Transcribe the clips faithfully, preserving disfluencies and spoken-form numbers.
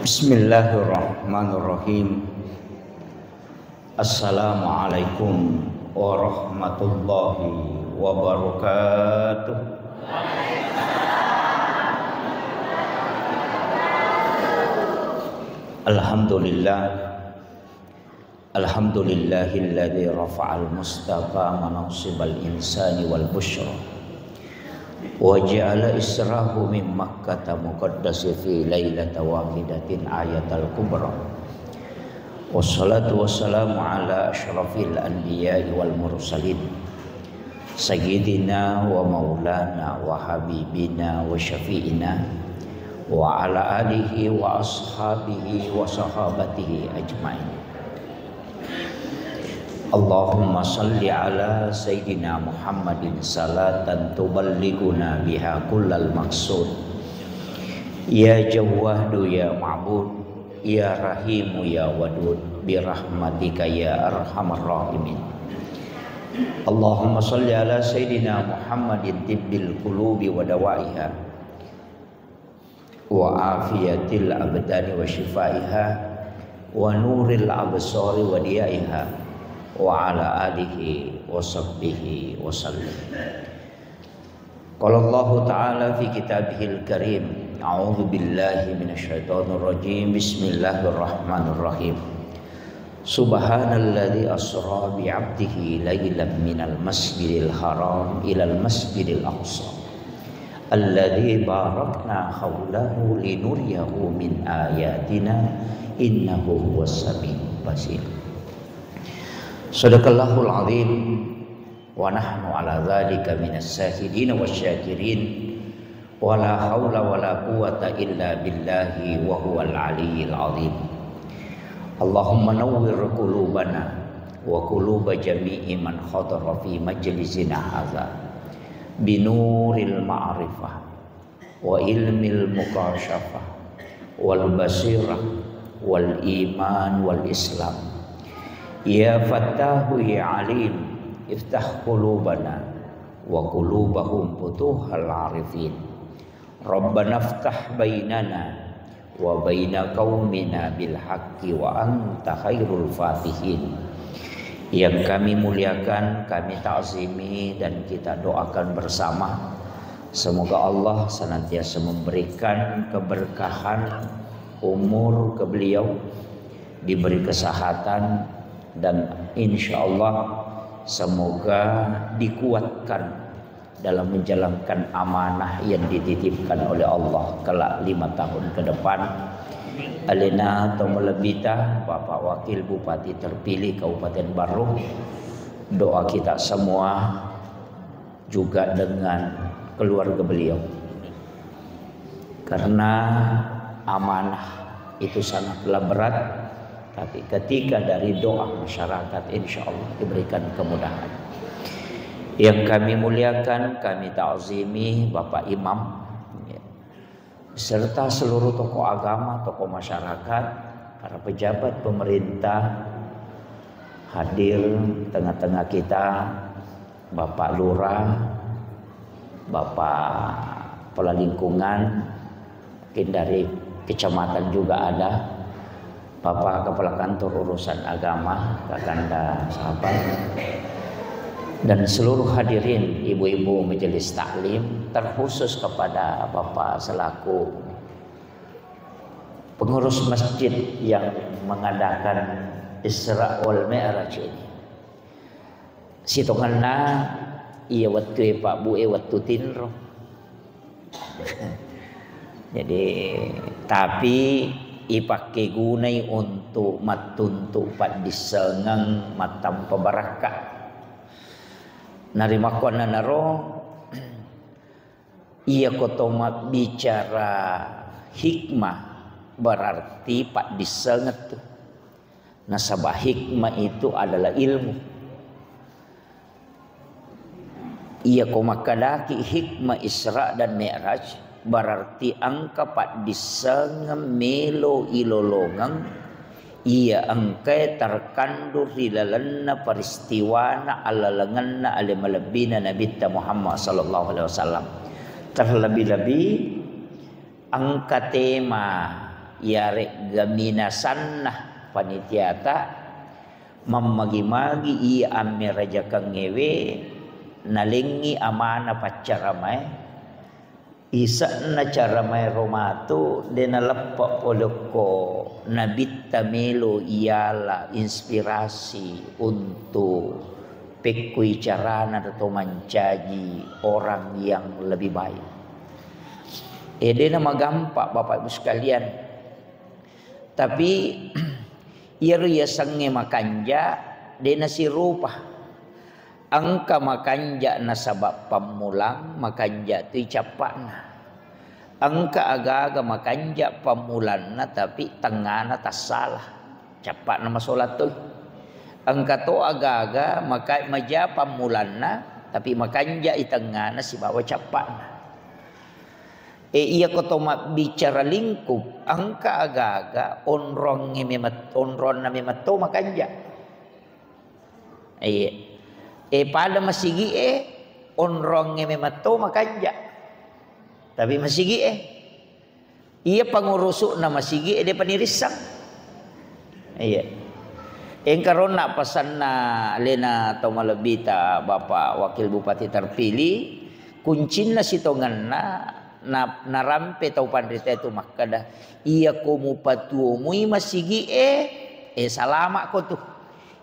Bismillahirrahmanirrahim. Assalamualaikum warahmatullahi wabarakatuh. Alhamdulillah. Alhamdulillahilladzi rafa'al mustafa manasibal insani wal busyra. Wa ja'ala israhu min Makkata muqaddasi fi lailata wahidatin ayatal kubra. Wassalatu wassalamu ala asyrafil anbiya'i wal mursalin. Sayyidina wa maulana wa habibina wa syafi'ina wa ala alihi wa ashabihi wa sahabatihi ajma'in. Allahumma salli ala Sayyidina Muhammadin salatan tuballighuna biha kullal maqsud. Ya Jawwadu ya Ma'bud, ya Rahimu ya Wadud, birahmatika ya arhamar rahimin. Allahumma salli ala Sayyidina Muhammadin tibbil qulubi wa dawaiha, wa afiyatil abdani wa syifaiha, wa nuril absari wa diyaiha, wa ala alihi wa sahbihi wa sallim. Qala Allahu ta'ala fi kitabihil karim, a'udzu billahi minasy syaithanir rajim. Bismillahirrahmanirrahim. Subhanalladzi asra bi 'abdihi lailan minal masjidil haram ilal masjidil aqsa alladzi barakna haulahu linuriyahu min ayatina innahu huwas samiul basir. Sadaqallahul azim. Wa nahnu ala dzalika minas syahidin wasy syakirin. Wa la haula wa la quwwata illa billahi wa huwal aliyyil azim. Allahumma nawwir qulubana wa quluba jami'i man hadara fi majlisina hadza binuril ma'rifah wa ilmil mukasyafah wal basirah wal iman wal islam. Ya Fattahu ya Alim, iftah qulubana wa qulubahum futuhal arifin. Rabbana iftah bainana wa baina qaumina bil haqqi wa anta khairul fatihin. Yang kami muliakan, kami ta'zimi, dan kita doakan bersama. Semoga Allah senantiasa memberikan keberkahan umur ke beliau, diberi kesehatan, dan insya Allah semoga dikuatkan dalam menjalankan amanah yang dititipkan oleh Allah kelak lima tahun ke depan. Alena to malebbita Bapak Wakil Bupati terpilih Kabupaten Barru, doa kita semua juga dengan keluarga beliau. Karena amanah itu sangatlah berat, tapi ketika dari doa masyarakat, insya Allah diberikan kemudahan. Yang kami muliakan, kami ta'zimi Bapak Imam, ya, serta seluruh tokoh agama, tokoh masyarakat, para pejabat pemerintah hadir tengah-tengah kita, Bapak Lurah, Bapak Kepala Lingkungan, mungkin dari kecamatan juga ada, Bapak Kepala Kantor Urusan Agama, Kakanda Sahabat, dan seluruh hadirin, ibu-ibu majelis taklim, terkhusus kepada Bapak selaku pengurus masjid yang mengadakan Isra wal Mi'raj ini. Sitongenna iya wettue pabbu'e wettu tinro. Jadi, tapi ipakkegunai untuk mattuntu paddissengeng mattampa barakka. Narimakkuannanaro, iyako to mabbicara hikmah berarti paddissengeng tu. Nasaba hikmah itu adalah ilmu. Iyako makkedaki hikmah Isra dan Mi'raj, berarti engka paddissengeng melo ilolongeng iya engkae terkandung ri lalenna peristiwana allalengenna ale malebbina Nabitta Muhammad sallallahu alaihi wasallam. Terlebih-lebih engka tema Iyare'ga minasanna panitiata mammagi-magi iya ammerajakengngewe nalengngi amana paccaramae. Ise'na caramaero matu de naleppe' pole okko nabitta melo iyala inspirasi untuk pekkui carana to mancaji orang yang lebih baik. E, de namagampa, Bapak Ibu sekalian. Tapi iyaro yasengnge makanja de nasirupa. Engka makanja nasaba pammulang, makanja tui cappa'na. Engka agaga makanja pammulanna tapi tengngana tassala. Cappa'na masola toi. Engka to agaga maka-, maja pammulanna tapi makanja i tengngana sibawa cappa'na. E, iyako to mabbicara lingkup, engka agaga onrongnge memet-, onronna memetto makanja. Iya. E, pada masigi'e, onrongnge memetto makanja. Tapi masigi'e, iya pangurusu'na masigi'e, de panirissang. Iya. Engka ronna pasanna alena tau malebbita Bapak Wakil Bupati terpilih, kuncinna sitongenna na-, narampe tau panrita itu makkeda, "Iyako mupatuomui masigi'e, e, salama'ko tu.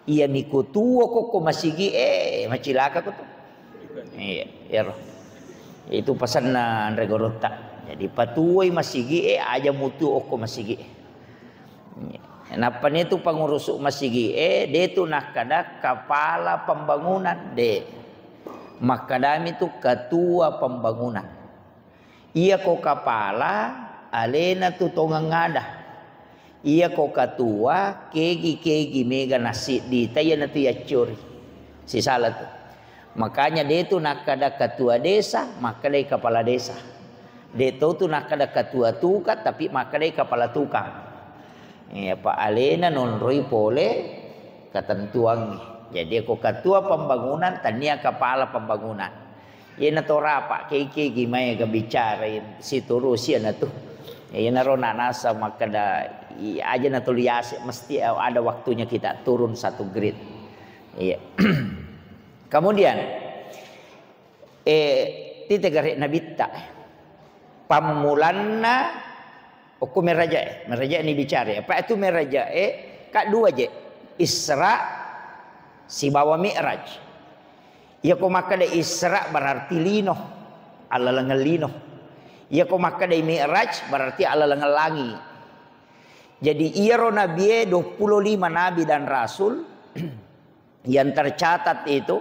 Iyami kutuo kokko masigi'e, macilakako tu." Iya, iyaro. Itu pasanna anre gorotta. Jadi patuoi masigi'e, aja mutuo okko masigi'e. Nappani tu pangurusu masigi'e, de tu nakkeda kapala pembangunan, de. Makkedami tu ketua pembangunan. Iyako kapala, alena tu tongeng ada. Iyako ketua, kegi-kegi mega nasiddi, ta iyana tu yaccori. Sisala tu. Makanya de tu nakkeda ketua desa, makkedai kepala desa. De to tu nakkeda ketua tukang, tapi makkedai kepala tukang. Iya, pa alena nonroi pole ketentuangnge. Jadi ko ketua pembangunan, tania kepala pembangunan. Iyana to rapa, kegi-kegi maega bicara, siturusi iyana tu. Iyanaro nanasa makkeda, i-, aja na tuli ase, mesti ada waktunya kita turun satu grade. Iya. Kemudian, eh, tite gare nabitta. Pammulanna okko merajae, merajae ni bicara. Apa itu merajae? Ka dua je. Isra sibawa Mi'raj. Iyako makkeda Isra berarti lino, allalengeng lino. Iyako makkeda Mi'raj berarti allalengeng langi. Jadi iyaro nabie, dua puluh lima nabi dan rasul yang tercatat itu,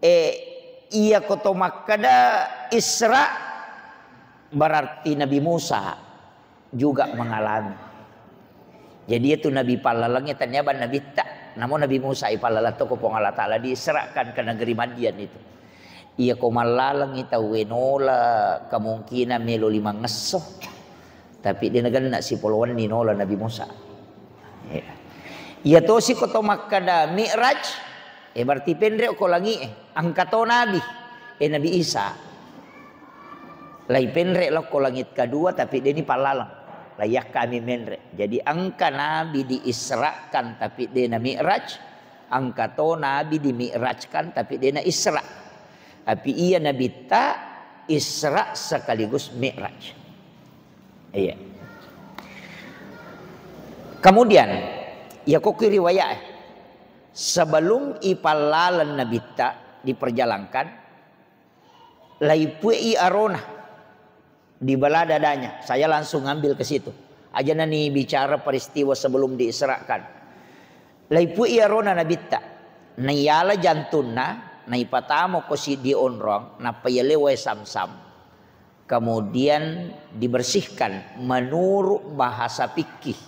eh, iyako to makkeda Isra berarti Nabi Musa juga mengalami. Jadi itu nabi pallalengnge tania bang nabitta, namo Nabi Musa i pallaleng to ko Puang Allah Taala diisrakan ke negeri Madian itu. Iyako mallalengngi tauwe nola kemungkinan melo limangngesso. Tapi de nagenna sipolo wenni nola Nabi Musa. Iya. Iya tosi ko to makkeda Mi'raj, eh, berarti penre ko langi e. Engka to nabi, eh, Nabi Isa. Lai penre lokko langit kedua, tapi de ni pallaleng. Lai yakkami menre. Jadi engka nabi diisrakan, tapi de na Mi'raj. Engka to nabi di Mi'rajkan, tapi de na Isra. Tapi iya nabitta Isra sekaligus Mi'raj. Iya. Kemudian, iya kokki riwayat, sebelum ipallaleng nabitta diperjalankan, laipuei arona di bala dadanya. Saya langsung ambil ke situ. Aja nani bicara peristiwa sebelum diisrakan. Laipuei arona nabitta. Naiyala jantunna, naipatamo ko siddi onrong, nappa iyalewai samsam. Kemudian dibersihkan menurut bahasa fikih.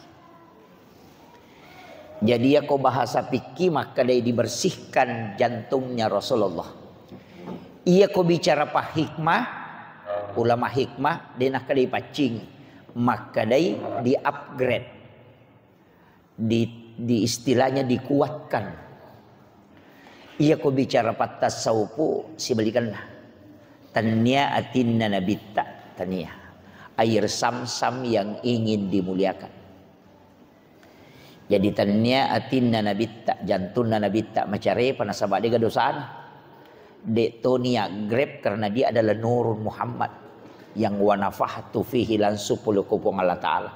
Jadi, iyako bahasa fikih, makkedai dibersihkan jantungnya Rasulullah. Iyako bicara pa hikmah, ulama hikmah, de nakkedai paccing, makkedai di-upgrade. Di, di istilahnya dikuatkan. Iyako bicara pattasaupu, sibalikanna. Tania atinna nabitta, tania. air Zamzam yang ingin dimuliakan. Jadi tennia atinna Nabitta, jantunna Nabitta macarepa nasaba dega dosana. De toni agrep karena dia adalah nurun Muhammad yang wa nafakhtu fihi, langsung pole ko Puang Allah Ta'ala.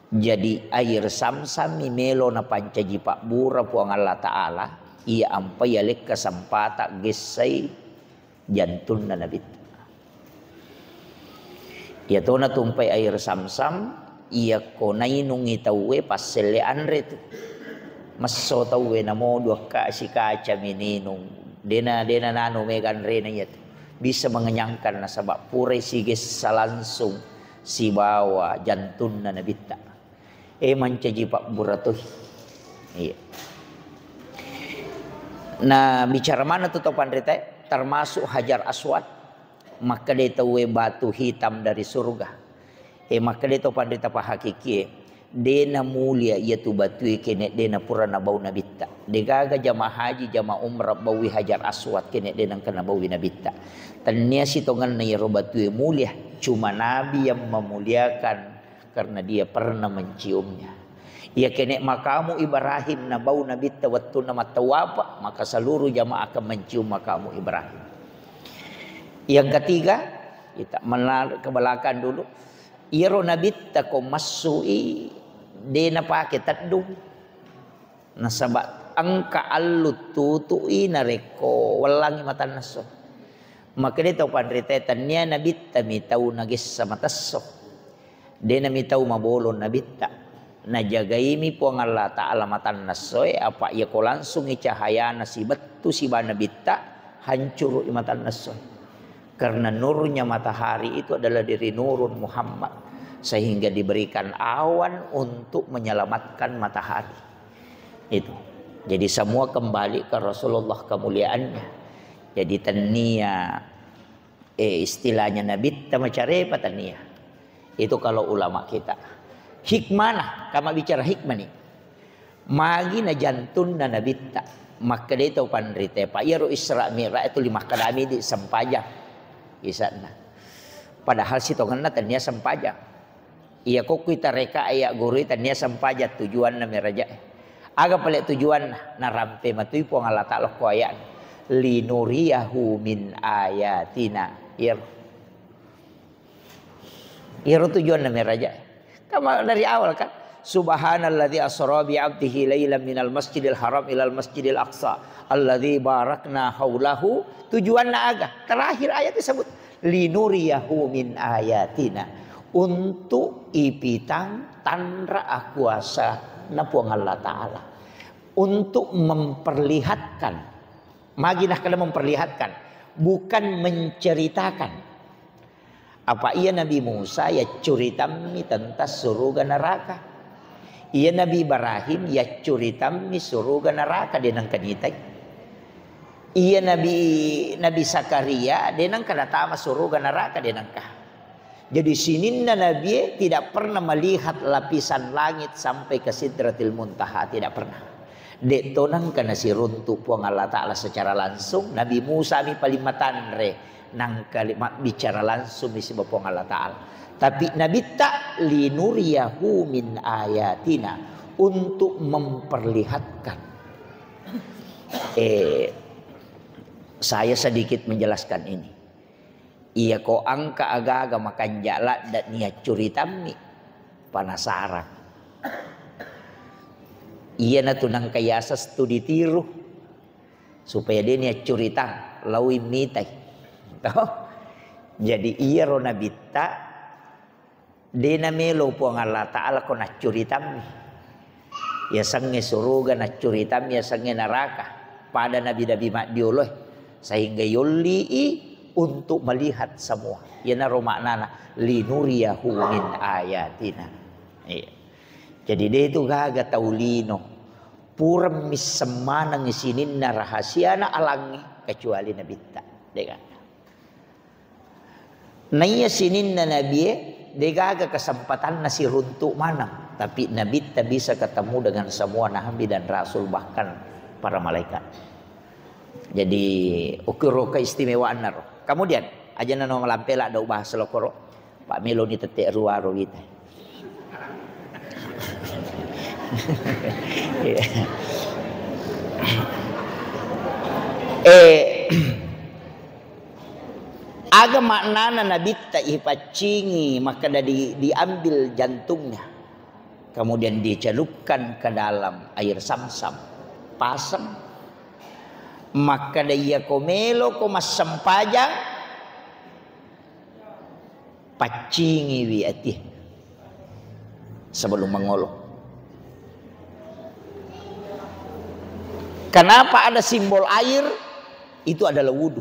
Jadi air Zamzam mi melo napancaji pabbura Puang Allah Ta'ala, iya ampai alekka sempata gessai jantunna Nabitta. Iya tona tumpai air Zamzam, iya ko nainungi tauwe passelle anre tu. Messo tauwe namo duakka sikaca mi ninung. Dena, dena nanu mega anrena iya tu. Bisa mengenyangkan nasaba purai sigessa langsung sibawa jantunna Nabitta. Eh, mancaji pabbura tohi. Iya. Nah, bicara mana tu tau panrita, termasuk Hajar Aswad, makkeda tauwe batu hitam dari surga. Eh, makkeda tau panrita pahakikie, dena mulia iya tu batue kene dena pura nabau Nabitta. Degaga jamaah haji, jamaah umrah baui Hajar Aswad kene dena engka nabaui Nabitta. Tennia sitongenna iyaro batue mulia, cuma Nabi yang memuliakan karena dia pernah menciumnya. Iya kene makamu Ibrahim nabau Nabitta wettunna mattawapa, maka seluruh jamaah akan mencium makamu Ibrahim. Yang ketiga, kita menarik ke belakang dulu. Iyaro Nabitta ko massui de napake teddung. Nasaba engka allu tutui narekko wellangi matanna esso. Makkeda tau panritae, tennia Nabitta mi tau nagessa mata esso. Dena mi tau mabolong Nabitta. Najagaimi Puang Allah Ta'ala matanna essoe, apa iya ko langsungi cahayana sibettu siba Nabitta, hancurui matanna essoe. Karena nurnya matahari itu adalah dari nurun Muhammad, sehingga diberikan awan untuk menyelamatkan matahari. Itu. Jadi semua kembali ke Rasulullah kemuliaannya. Jadi tennia, eh, istilahnya Nabitta macarepa tennia. Itu kalau ulama kita. Hikmana, kama bicara hikmah nih. Magi na jantunna Nabitta. Makkedai tau panrite, Pak, iyaro Isra Mi'raj itu lima kadami di sempajang. Isanna. Padahal sitongenna tennia sempajang. Iya kokku ita reka aya guru tennia sempajang tujuanna meraja. Aga pale tujuanna? Narampe matui Puang Allah Ta'ala ko ayat. Linuriyahu min ayatina. Iyaro. Iyaro tujuanna meraja. Kama dari awal kan. Subhanalladzi asra bi 'abdihi lailan minal masjidil haram ilal masjidil aqsa alladzi barakna haulahu. Tujuanna aga? Terakhir ayat disebut. Linuriyahu min ayatina, untuk ipitang tanra akuasa na Puang Allah Ta'ala, untuk memperlihatkan. Magi nakkeda memperlihatkan, bukan menceritakan. Apa iya Nabi Musa yaccuritammi tentang suruga neraka. Iya Nabi Ibrahim yaccuritammi suruga neraka, de nengka nitai. Iya Nabi, Nabi Zakaria, de nengka natama suruga neraka, de nengka. Jadi sininna Nabi tidak pernah melihat lapisan langit sampai ke Sidratil Muntaha, tidak pernah. De to nengka nasiruntu Puang Allah Ta'ala secara langsung, Nabi Musa mi paling matanre, nangka li-, mabbicara langsung mi siba Puang Allah Ta'ala. Tapi Nabitta linuriyahu min ayatina, untuk memperlihatkan. Eh, saya sedikit menjelaskan ini. Iya ko engka aga-aga makanja ladda niaccuritammi, penasaran. Iyana tu nengka yaseng studi tiru. Supaya de niaccuritang, laowi mitai. Toh? Jadi iyaro Nabitta, de namelo Puang Allah Ta'ala ko naccuritammi. Yasengnge suruga naccuritammi, yasengnge neraka. Pada nabi-nabi maddioloe. Sehingga yolli'i untuk melihat semua. Iyanaro maknana, linuriyahu min ayatina. Iya. Jadi de tu gaga tau lino. Pura misseng maneng sininna rahasiana alangnge kecuali Nabitta. Degaga. Naiya sininna nabie, degaga kesempatanna siruntu maneng, tapi Nabitta bisa ketemu dengan semua nabi dan rasul, bahkan para malaikat. Jadi, ukiro keistimewaanna ro. Kemudian, aja nano malampe ladda ubahas lokoro. Pak meloni tette ruaro wita. Eh, aga maknana nabitta ipaccingi, makkeda di, diambil jantungnya, kemudian dicelupkan ke dalam air samsam, pasang, makkeda iya ko melo ko massempajang, paccingiwi ati sebelum mangolo. Kenapa ada simbol air? Itu adalah wudhu.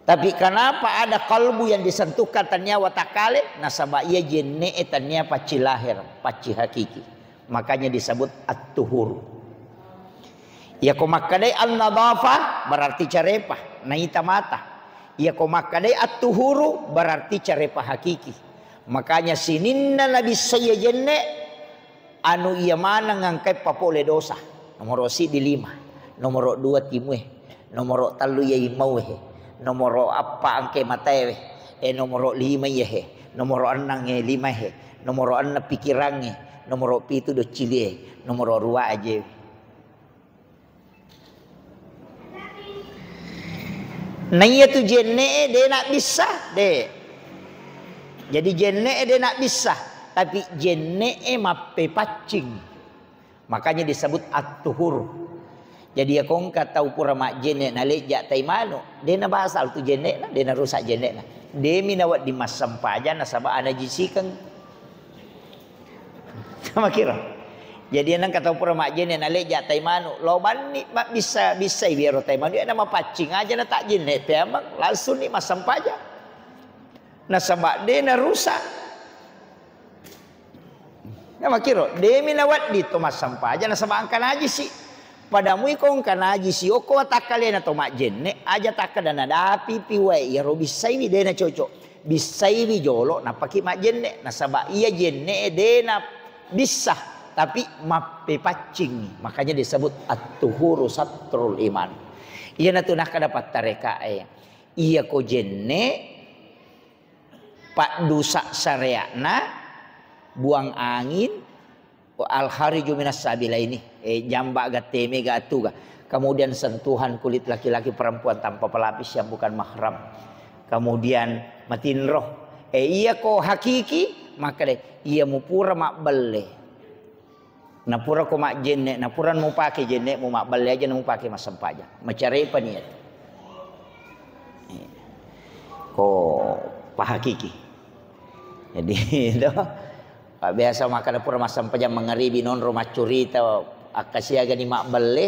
Tapi kenapa ada kalbu yang disentuhkan tania watakkale? Nasaba iya jenne'e tania pacci lahir, pacci hakiki. Makanya disebut at-tuhur. Iya ko makkedai an-nadhafah, berarti carepa, naita mata. Iya ko makkedai at-tuhuru, berarti carepa hakiki. Makanya sininna nabissai iya jenne, anu iya maneng engkai papole dosa. Nomoro siddi lima, nomoro dua timue, nomoro tellu iya imauhe, nomoro eppa engkai mataewe, eh, nomoro lima iyahe, nomoro enneng e limahe, nomoro enneng pikirangnge, nomoro pitu doccilie, nomoro rua ajewe. Naiya tu jenne'e de nabbissa, de. Jadi jenne'e de nabbissa, tapi jenne'e mappepaccing. Makanya disebut at-tuhur. Jadi ya kongka tau pura majjenne nalejja tai manu, de nabasal tu jenne'na, de narusak jenne'na. Demi nawedding massempajang nasaba anajisikeng. Sama kira. Jadi nengka tau pura majjenne nalejja tai manu, lo banni mabbissa-bissai biaro tai manu, ya namapaccing aja na tak jenne peamang, langsung ni massempajang. Nasaba de narusak. Namakiro, demi nawedding to massempajang nasaba engka najisi. Pada mui ko engka najisi, okko watakkalena to majjenne, aja takkeda nadapi pi wae, iyaro bissaiwi de nacocok. Bissaiwi jolo nappaki majjenne, nasaba iya jenne de nabissa, tapi mappepaccing. Makanya disebut at-tuhuru satrul iman. Iyanatu nakkeda pattarekae, iya ko jenne paddusa sarea'na, buang angin, al-khariju minas sabilaini, eh, jamba gatte mega atuga. Kemudian sentuhan kulit laki-laki perempuan tanpa pelapis yang bukan mahram. Kemudian matinro. Eh, iya ko hakiki, maka de, iya mupura mabbelle. Napura ko majjenne, napura mupake jenne'mu mabballe aja na mupake massempajang. Macarepa niat. Ko pahakiki. Jadi itu, Pak, biasa makkeda pura massempajang mangaribi nonro maccurita akkasiagani mabballe,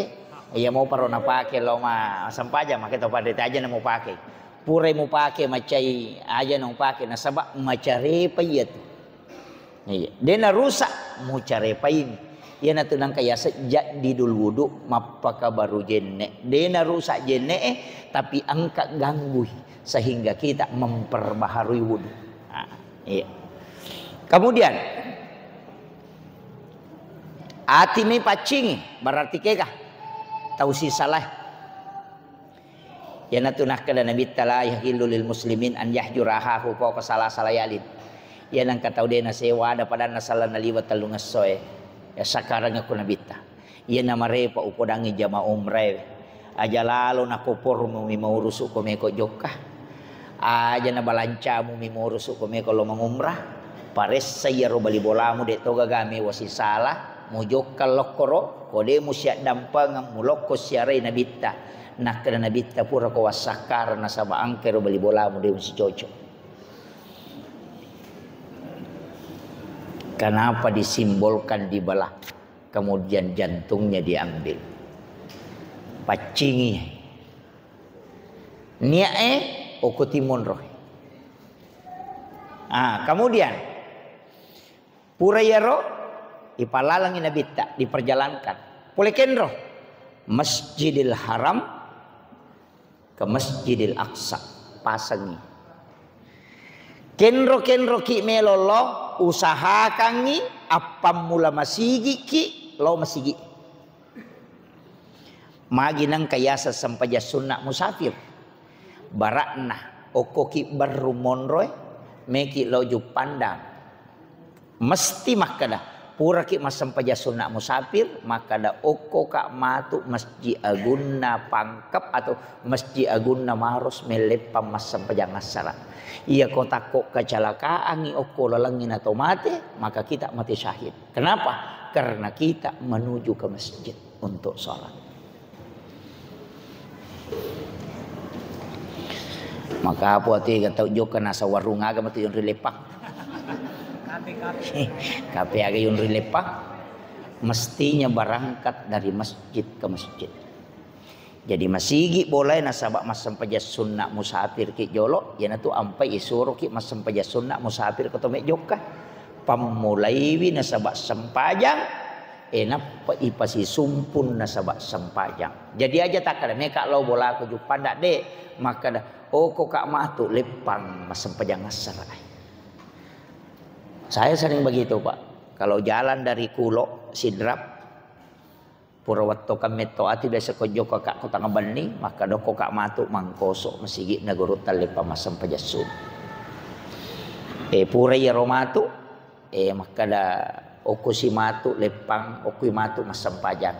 iya moparo napake lo ma-, massempajang, make to panrita aja na mupake. Purai mupake macai aja na mupake, nasaba macarepa iya tu. Iya, de narusak, mucarepaini. Iyanatu nangka yaseng jaddidul wudu, mappakabaru jenne. De narusak jenne'e, tapi engka ganggui sehingga kita memperbaharui wudu. Nah, iya. Kemudian ati mi paccingi, berarti kega tau sisalae. Iyanatu nakkeda Nabitta, "La yahillu lil muslimin an yahjura akhahu fawqa salasa layalin." Iya nengka tau de nasewa ada padanna salana liwa tellungessoe. Ya sakarang aku Nabitta. Iyana marepa upodangi jama umrae. Aja lalo nakopormu mi maurusu ko meko jokka. Aja na balancamu mi maurusu ko meko lo mangumrah. Paressa iyaro bali bolamu de to gaga mewa sisala. Mujokka lokkoro, ko de musiaddampengeng mulokko siarai Nabitta. Nakkeda Nabitta pura ko wassakkareng nasaba engka ero bali bolamu de musicoco. Kenapa disimbolkan dibelah, kemudian jantungnya diambil? Paccingi. Niae okko timonro. Ah, kemudian pura iyaro, ipalalangi Nabitta, diperjalankan. Pole kenro, Masjidil Haram ke Masjidil Aqsa, pasangi. Kenro-kenroki melo lo, usahakangi appammula masigiki, lo masigi. Magi nengka yaseng sempajang sunna musafir. Barakna Okkoki berru monroe, meki lao Juppandang. Mesti makkeda, puraki massempajang sunna musafir, makkeda okkoka matu Masjid Agunna Pangkep atau Masjid Agunna Maros melleppang massempajang assara. Iya ko takko kecalakaangi okko lalengngi nato mate, maka kita mati syahid. Kenapa? Karena kita menuju ke masjid untuk sholat. Maka apa tu ga tau jokka nasa warung aga matu yonri leppang. Kape aga yonri leppang. Mestinya berangkat dari masjid ke masjid. Jadi masigi bolai nasaba massempajang sunna musafir ki jolo, iyanatu ampai isuroki massempajang sunna musafir ke tomek jokka. Pammulaiwi nasaba sempajang, e, nappa ipasisumpun nasaba sempajang. Jadi aja takkada, "Meka lao bolaku Juppandang, de." Makkada, "Okoka matu leppang massempajang assara." Saya sering begitu, Pak. Kalau jalan dari Kulo, Sidrap, pura wetto kammetto ati biasa ko jokka ka ko tanga benni, makkada, "Okoka matu mangkoso masigi na guru talleppang massempajang sunna." E, pura iyaro matu, Eh, makkada, "Okkosi matu leppang, okkoi matu massempajang."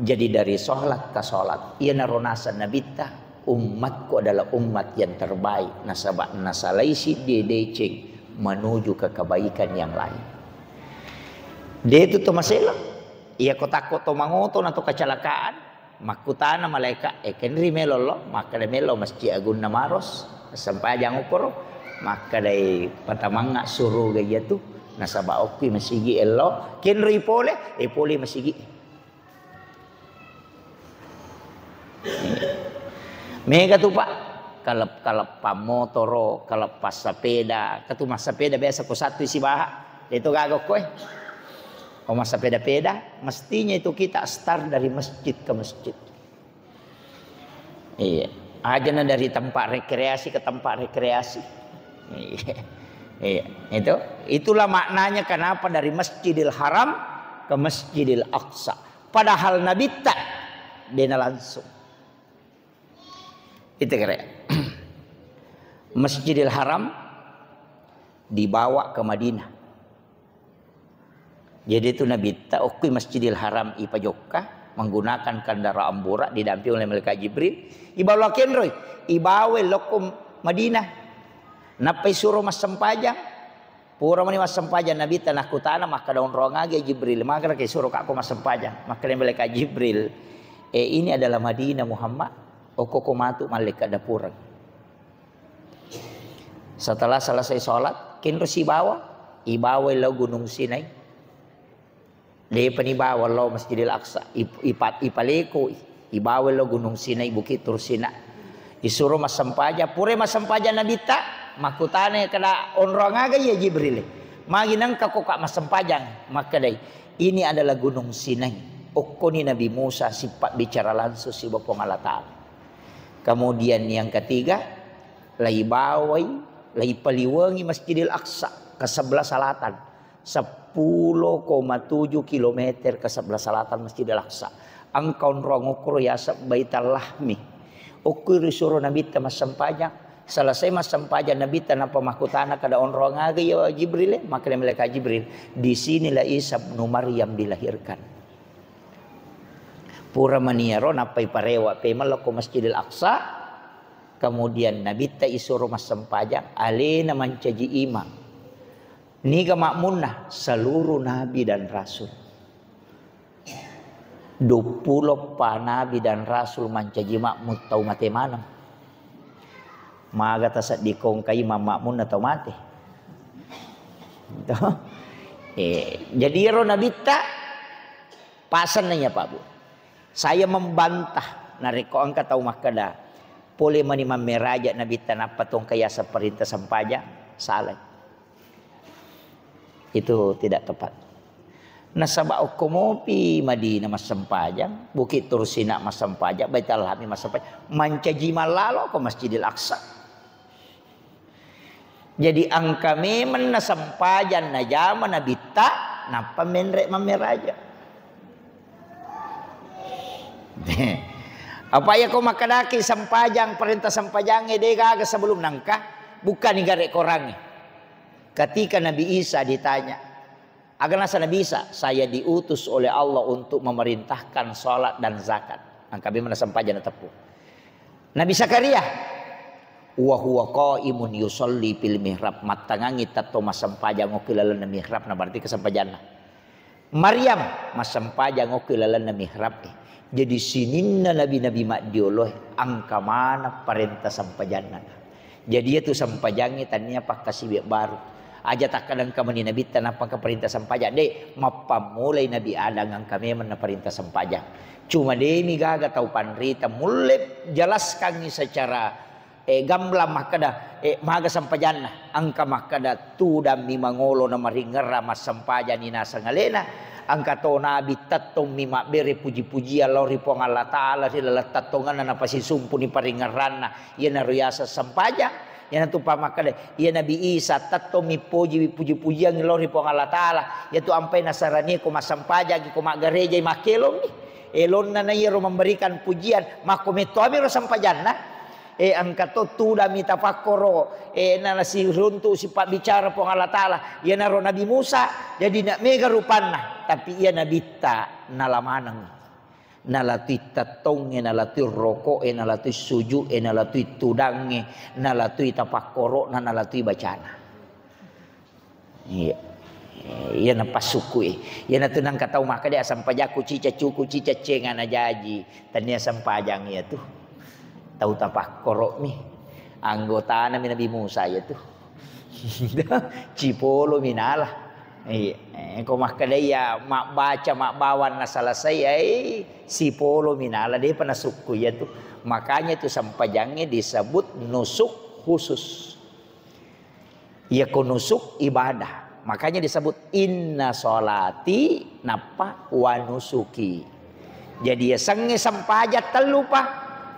Jadi dari sholat ke sholat, iyanaro naseng Nabitta, "Ummatku adalah umat yang terbaik, nasaba nasalai siddi deceng menuju ke kebaikan yang lain." De tu to maselang. Iya ko takko to mangoto na to kecelakaan, Makkutana malaika, "E, kenri melo lo?" Makkeda, "Melo Masjid Agunna Maros, sempajang okkoro." Makkedai, "Patamangnga suruga iyatu, nasaba okkui masigi ello." Kenroi pole, e, pole masigi. Mega tu, Pak, kalep-, kaleppang motoro, kaleppang sapeda, katu massapeda biasa ko sattui sibawa. Itu gaga okko e. Ko massapeda-peda, mestinya itu kita start dari masjid ke masjid. Iya. Ajana dari tempat rekreasi ke tempat rekreasi. Iya. Iya. Itu, itulah maknanya kenapa dari Masjidil Haram ke Masjidil Aqsa. Padahal Nabitta dena langsung. Itu kira. Masjidil Haram dibawa ke Madinah. Jadi itu Nabitta okkui Masjidil Haram ipajokka menggunakan kendaraan burak didampingi oleh malaikat Jibril. Ibawa kenroi, ibawa lokko Madinah. Nappa isuro massempajang. Pura mani massempajang Nabitta nakkutana makkeda onrong agi Jibril, "Magaraki isuro kakko massempajang?" Makkeda malaikat Jibril, "Eh, ini adalah Madinah Muhammad. Okko ko matu mallekka dapureng." Setelah selesai sholat, kenro sibawa, ibawa lao Gunung Sinai. Depa nibawa lao Masjidil Aqsa, ip-, ipa-, ipalekoi, ibawa lao Gunung Sinai, Bukit Tursina. Isuro massempajang, pura massempajang Nabitta, makkutana kada onrong aga iya Jibril. Magi nengka ko ka massempajang, makkedai, "Ini adalah Gunung Sinai. Okkoni Nabi Musa sipabbicara langsung sibawa Puang Allah Ta'ala." Kemudian yang ketiga, laibawai, laipaliwengi Masjidil Aqsa ke sebelah selatan, sepuluh koma tujuh kilometer ke sebelah selatan Masjidil Aqsa. Engka onrong okkoro yaseng Baital Lahmi. Okko risuro Nabitta massempajang. Selesai massempajang Nabitta nappa makkutana kada onrong aga iya Jibril, makkeda malaikat Jibril, "Di sinilah Isa bin Maryam dilahirkan." Pura maniyaro nappai parewa pemeng lokko Masjidil Aqsa, kemudian Nabitta isuro massempajang, alena mancaji imang. Niga makmunna? Seluruh nabi dan rasul. Duappulo pa nabi dan rasul mancaji makmun tau mate maneng. Maga tasedding kongka imang makmunna tau mate. Toh? Eh, jadi ero Nabitta Pasenna iya, Pak, Bu. Saya membantah narekko engka tau makkeda, pole mani mammeraja Nabitta nappa tongka yaseng perintah sempajang, salai. Itu tidak tepat. Nasaba okko mopi Madinah massempajang, Bukit Tursina massempajang, Baitul Lahmi massempajang, mancaji mallalo ko Masjidil Aqsa. Jadi engka memeng nasempajang najama Nabitta, nappa menre mammeraja. Apa iya ko makkedaki sempajang, perintah sempajangnge de gaga sebelum nangka, bukkani gare korangnge. Ketika Nabi Isa ditanya, aga nasa Nabi Isa, "Saya diutus oleh Allah untuk memerintahkan salat dan zakat." Angka memang sempajang nateppu. Nabi Zakaria, "Wa huwa qaimun yusalli fil mihrab," mattangangi tetto massempajang okki lalenna mihrab, na berarti kesempajanna. Maryam massempajang okki lalenna mihrab e. Jadi sininna nabi-nabi maddioloe angka maneng parenta sempajanna. Jadi iyatu sempajangnge tania pakkasiwiang baru. Aja takkadang engka mani nabitta nappa engka parenta sempajang, de, mappammulai Nabi Adam angka memang naparenta sempajang. Cuma demi gaga tau panrita mulle jelaskangi secara eh, gamblang makkeda, eh, maga sempajanna. Engka makkeda, tudammi mangolo na maringerra massempajani naseng alena. Engka to nabi tettommi mabbere puji-pujian lao ri Puang Allah Ta'ala ri laleng tettongenna napasisumpuni paringerranna. Iyanaro yaseng sempajang. Iyanatu pa makkeda, iya Nabi Isa tettommi poji puji-pujian lao ri Puang Allah Ta'ala. Iyatu ampai nasarani ko massempajangi ko maggarejai makkelommi. Elonna na iyaro memberikan pujian, makko mettoami ro sempajanna. E, engka to tudami tapakkoro, e, na, nasiruntu sipabbicara Puang Allah Ta'ala. Iyanaro Nabi Musa, jadi na mega rupanna, tapi iya nabitta nala maneng. Nalatui tettongnge, nalatui roko'e, nalatui suju'e, nalatui tudangnge, nalatui tapakkoro'na, nalatui bacana. Iya. Eh, iya napassukkui. Iyanatu nangka tau makkeda, "Sempajakku cica cuku cica cenga na jaji." Tania sempajang iyatu. Tau tapakkoro'mi. Anggotana mi Nabi Musa iyatu. Cipolo minala. Iya. Eh, ko makkeda iya mabbaca mabbawang na selesai, ai sipolo minala depa nasukku iyatu. Makanya itu sempajangnge disebut nusuk khusus. Iyako nusuk ibadah. Makanya disebut, "Inna sholati nappa wa nusuki." Jadi, yasengnge sempajang tellupa,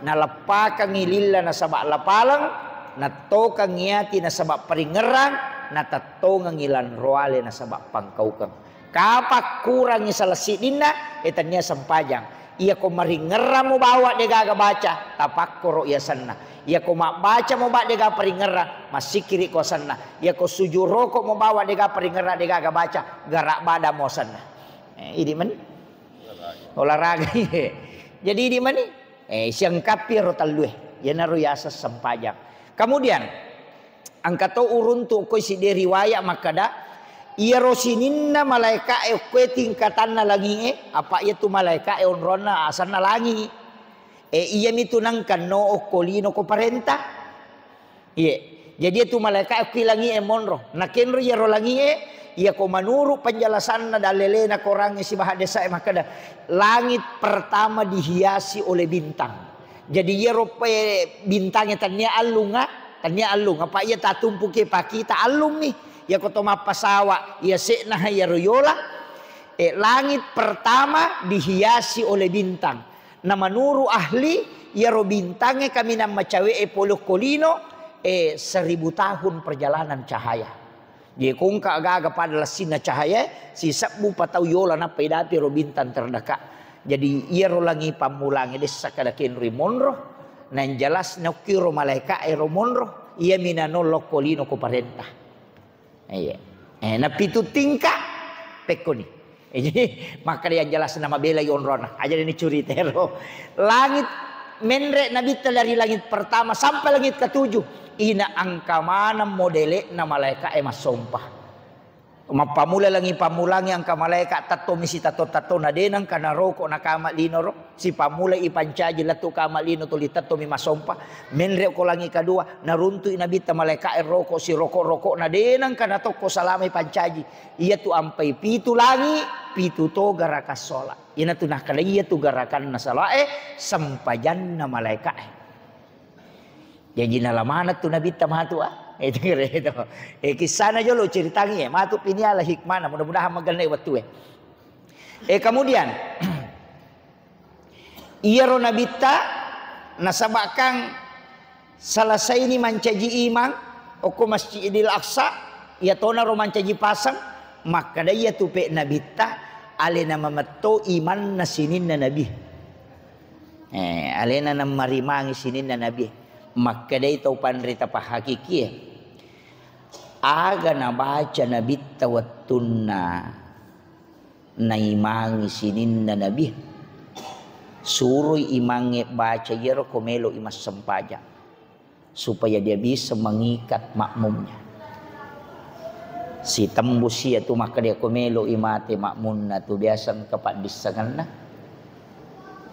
naleppakengngi lilla nasaba lapaleng, nattokengngi ati nasaba paringerrang, natettongengngi lanroale nasaba pangkaukeng. Kapang kurangngi salah siddinna, e, tania sempajang. Iyako maringerrang mubawa degaga baca, tapakkoro yasenna. Iyako mabbaca muba degaga paringerrang, massikkiri ko asenna. Iyako sujud roko mubawa degaga paringerrang degaga baca, gara bada mo asenna. Eh, idi mani? Olahraga. Jadi idi mani? Eh, siangkapi ro tellue. Iyanaro yaseng sempajang. Kemudian, engka to uruntu okkoe sidde riwaya makkeda, iyaro sininna malaeka'e okkoe tingkatanna langi'e, apa iyatu malaeka'e onronna asenna langi. E, iyamitu nangkanno okko lino ko parenta. Iye. Jadi iyatu malaeka'e okki langi'e monro. Nakenro iyaro langi'e, iyako manuru penjelasanna dallelena korangnge sibawa haddesae makkeda, langit pertama dihiasi oleh bintang. Jadi iyaro pe bintangnge tania allunga, tania allung, apa iya tatumpuki pakita allummi. Iyako to mappasawa, iya se'na iyaro yola. Eh, langit pertama dihiasi oleh bintang. Na menuru ahli, iyaro bintangnge kaminang macawe'e pole okko lino, eh, seribu tahun perjalanan cahaya. Jadi ko engka aga-aga pada lessinna cahaya, sisebbu patau yola nappa idapi ro bintang terdekat. Jadi iyaro langi pammulangnge dessa kada kenroi monro, na yang jelas naokkiro malaeka'e ro monro, iyami nanollo okko lino ko parenta. Iya. Eh, napitu tingka pekkoni. Eh, jadi makkeda yang jelas nama belai onrona. Aja ni curita ero. Langit menre nabitta dari langit pertama sampai langit ketujuh. Ina angka maneng modele'na malaeka'e massompa. Mappamula langi pammulangi angka malaeka tettomi sitatto-tattona de nengka naroko nakama linoro. Sipammulai ipancaji lettu kama lino tuli tettomi massompa. Menre ko langi kadua, naruntui nabitta malaeka'e roko siroko-rokona de nengka natokko salama ipancaji. Iyatu ampai pitu langi, pitu to garaka sola. Iyanatu nakkeda iyatu garakanna salae, sempajanna malaeka'e. Jaji nala maneng tu nabitta matu, ah. Itu kira itu. Eh, kissana jolo ceritangi, eh. Matu piniala hikmana, mudah-mudahan magenne wettue. Eh, kemudian, iyaro nabitta nasabakang selesaini mancaji imang okko Masjidil Aqsa, iyatonaro mancaji paseng, makkeda iyatu pe nabitta alena mametto imanna sininna nabi. Eh, alena nammarimangi sininna Nabi. Makkedai tau panrita pahakikie, aga nabaca Nabitta wettunna naimangi sininna Nabi, suroi imangnge baca iyaro ko melo'i massempajang, supaya dia bisa mengikat makmumnya. Sitembus iya tu, makkeda ko melo'i mate makmunna tu, biasa engka paddissengenna.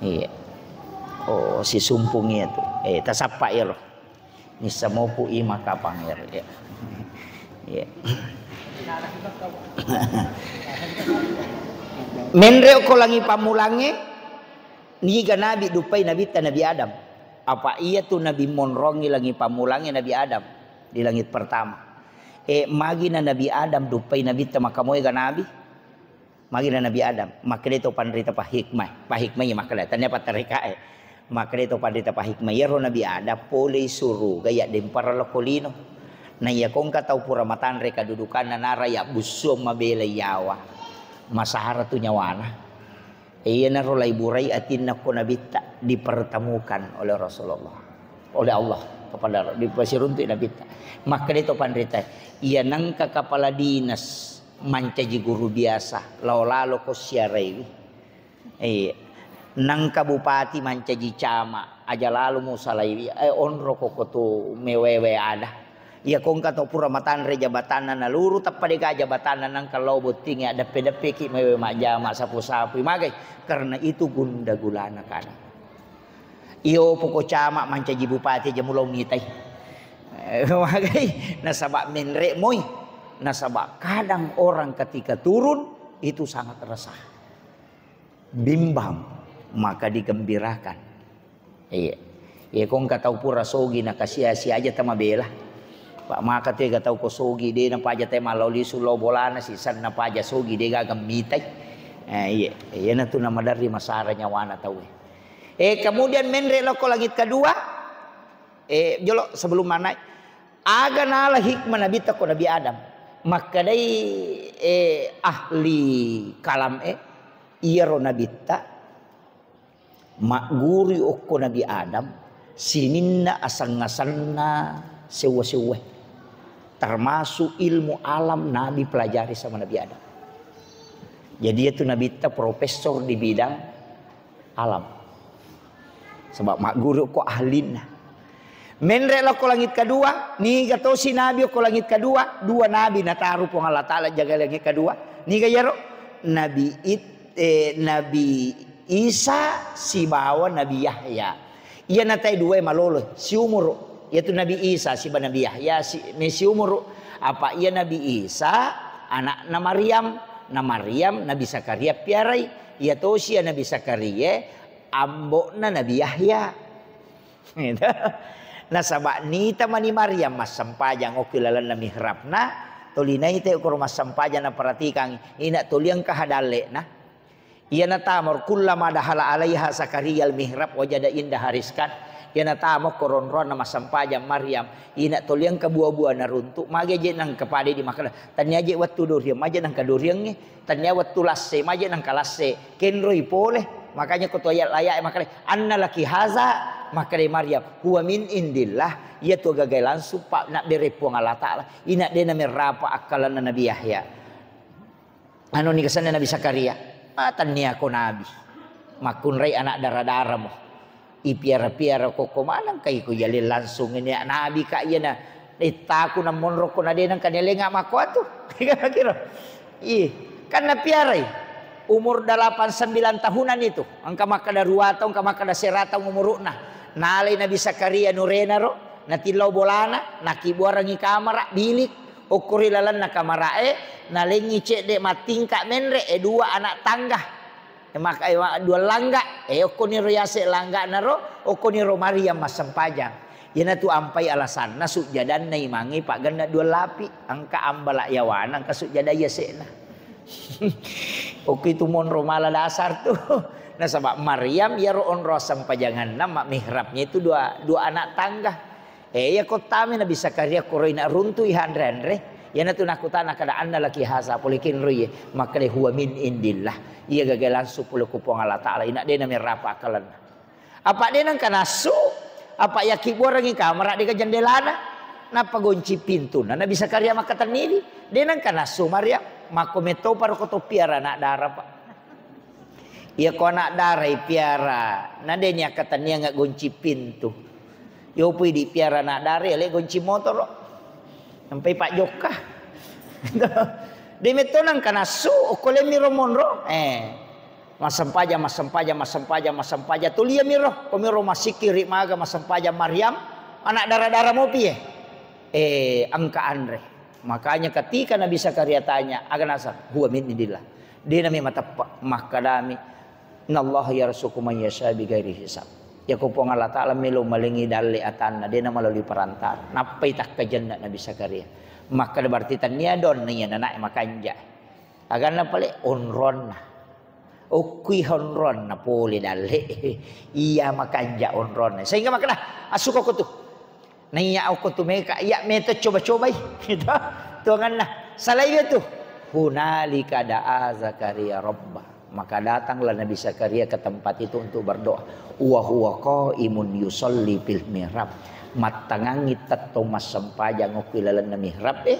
Iya. Oh, sisumpung iya tu. Eh, tasappa iyaro. Nissa mopu ima kapang ero, ya. Iya. Menre ko langi pammulangnge, niga nabi duppai nabitta Nabi Adam. Apa iya tu nabi monrongi langi pammulangnge Nabi Adam di langit pertama. Eh, magi na Nabi Adam duppai nabitta makamoe ga nabi? Magi na Nabi Adam, makkeda to panrita pahikmah, pahikmah iya makkeda, tania pattarekae. Makkeda to panrita pahikmah, iyaro Nabi Adam polei suruga yaddempara lokko lino. Na iya kongka tau pura matanre kadudukanna nara yabbussuang mabela yawa. Masara tu nyawana. Iyanaro laiburai atinna ko nabitta dipertemukan oleh Rasulullah. Oleh Allah kepada dipasiruntuk nabitta. Makkeda to panrita, iya nengka kepala dinas mancaji guru biasa, lao lalo ko siaraiwi. Iya. Nangka bupati mancaji camat, aja lalo musalaiwi, eh, onro ko kotu mewewe ada. Iya kongka to pura matanre jabatanna naluru, tappa dega jabatanna nangka lao bottingi addeppe-deppeki mewe majjama sapu-sapui. Magai? Karena itu gunda gulana kadang. Iyo poko camat mancaji bupati aja mulo mitai. Eh, magai? Nasaba menre moi. Nasaba kadang orang ketika turun itu sangat resah. Bimbang, maka digembirakan. Iya. Iya, kongka tau pura sogi na kasia-sia aja tamabela. Pak maka tega tau ko sogi de na paja tema lao lisu lao bolana si sanna paja sogi de gaga mitai. Eh, iya, iya na tu na maderri masara nyawana tau. Eh, kemudian menre lao ko langit kedua. Eh, jolo sebelum mana? Aga nala hikmah nabitta ko Nabi Adam. Makkedai, eh, ahli kalam, eh, iyaro nabitta magguru okko Nabi Adam sininna aseng-asenna sewwa-sewwa. Termasuk ilmu alam nabi pelajari sama Nabi Adam. Jadi itu nabitta profesor di bidang alam. Sebab magguru ko ahlinna. Menre lao ko langit kedua, niga tosi nabi ko langit kedua, dua nabi nataru Puang Allah Taala jaga langit kedua. Niga iyaro? Nabi It-, eh, Nabi Isa sibawa Nabi Yahya. Iya natai dua malolo, siumuru. Yaitu Nabi Isa siba Nabi Yahya si, me siumuru. Apa iya Nabi Isa anakna Maryam, na Maryam Nabi Zakaria piarai. Iya tosi ya Nabi Zakaria ambo'na Nabi Yahya. Gitu. Nasaba nita mani Maryam massempajang okki lalenna mihrabna, toli naita okoro massempajang naperhatikang, ina toli engka hadalle'na. Iya natamaro, kullama dakhala alaiha Zakaria al-mihrab wajada indaha rizqan. Iya natamo ko ronroanna massempajang Maryam, ina toli engka bua-bua naruntu, magi je nangka pade di makkeda, tania je wettu doriang, maje nangka doriangnge. Tania wettu lasse, maje nangka lasse, kenroi pole. Makanya ko to ayat-ayat makkeda, "Anna laki haza?" Makkeda Maryam, "Huwa min indillah." Iya tu gagai langsung pak nabbere Puang Allah Taala. Ina de namerrapa akkalanna Nabi Yahya. Anu ni kesanna Nabi Zakaria. Ah, tania ko nabi. Makkunrai anak dara-daramo. Ipiara-piara kokko maneng kai ko yale langsung ini nabi ka iyana ittaku namonro ko nade nang kanelenga makko atu. Kira-kira. Ih, kan napiarai. Umur delapan sembilan tahunan itu. Engka makkeda dua tahun, engka makkeda sera tahun umuruna. Nalai Nabi Zakaria nurena ro, natillau bolana, nakibuarangi kamara, bilik, okkori lalenna kamarae, nalengi cedde mattingka menre, e dua anak tangga. E, maka, e, wa-, dua langga. E, okkoniro yase langgana ro, okkoniro Maryam massempajang. Iyanatu ampai alasanna sujjadanna imangnge paggenna dua lapi. Engka ambala yawana, engka sujjada yase'na. Okko itu monro mala dasar tu. Nasaba Maryam iyaro onro assempajanganna, ma-, mihrabnya itu dua, dua anak tangga. Eh, iya kottami Nabi Zakaria koro ina runtu ihanre-anre. Iyanatu nakkutana kada anna laki haza pole kenroi, makkeda huwa min indillah. Iya gaga langsung pole ku Puang Allah Taala, ina de namerrapa akkalenna. Apa de nengka nassu, apa yakkibuarengngi kamara de ga jendelana, nappa gonci pintuna Nabi Zakaria makkatenniwi, de nengka nassu Maryam, makko metoparo ko to piara anak dara, Pak. Iya ko anak dara ipiara, na de ni akkatenniang gonci pintu. Yopo idi piara anak dara, ale gonci motoro. Sampai Pak Jokka. De metto nengka nassu, okko lemmi ro monro. Eh. Massempajang, massempajang, massempajang, massempajang. Tulia miro, komiro massikkiri maga massempajang Maryam, anak dara-dara mopi e. Eh, engka anre. Makanya ketika Nabi Zakaria tanya, aga naseng, huwa min indillah. De nami mateppa, makkadami, innallaha yarzuqu man yasha bighairi hisab. Yako Puang Allah Ta'ala melo malengi dalle atanna, de na melalui perantara. Nappai takkajenna Nabi Zakaria. Makkada berarti tania don iya nanae makanja. Aganna pale onronna. Okkui honronna pole dalle. Iya makanja onronna. Sehingga makkada, assuka ko tu. Naiya okko tu meka, iya meto coba-cobai. Gitu. Tuanganna. Salai tu. Hunalika da'a Zakaria rabba. Maka datanglah Nabi Zakaria ke tempat itu untuk berdoa. Wa huwa qaimun yusalli fil mihrab. Mattangangi tettong massempajang okko ilalenna mihrab e.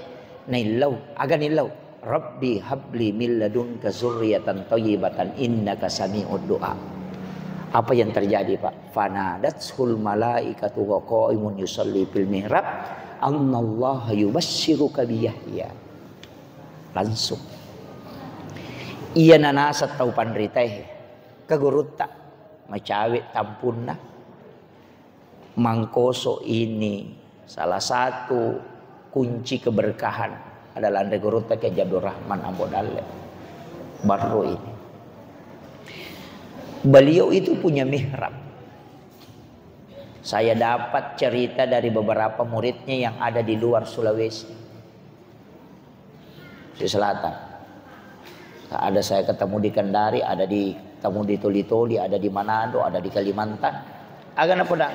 Naillau. Aga nillau? Rabbi habli min ladunka zurriyatan thayyibatan innaka sami'ud du'a. Apa yang terjadi, Pak? Fanadathul malaikatu wa qaimun yusalli fil mihrab, annallaha yubasysyuruka bi Yahya. Langsung. Iya nanaseng tau panritae ke gurutta, macawe tampunna. Mangkoso ini salah satu kunci keberkahan adalah anre gurutta Kiai Abdul Rahman Ambo Dalle. Barru ini. Beliau itu punya mihrab. Saya dapat cerita dari beberapa muridnya yang ada di luar Sulawesi. Sulawesi Selatan. Ada saya ketemu di Kendari, ada di, ketemu di Toli-Toli, ada di Manado, ada di Kalimantan. Aga napoda.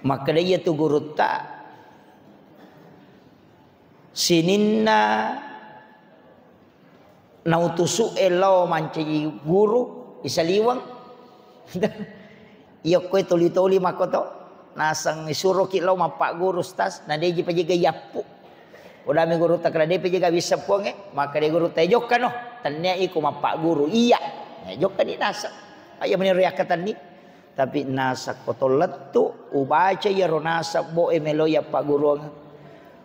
Makkeda iya tu gurutta sininna nautusu'e lao mancaji guru isaliweng. Iya koe toli-toli makkoto, naseng isuroki lao mappagguru, Ustaz, na deji pajega yappu. Odami gurutta, keda depa jega wisseng Puangnge, makkeda gurutta, jokkano, tennia iko mappagguru. Iya. Eh, jokkani naseng. Iya meniro yakkatenni. Tapi naseng ko to lettu, ubaca iyaro naseng boe melo yappagguruang.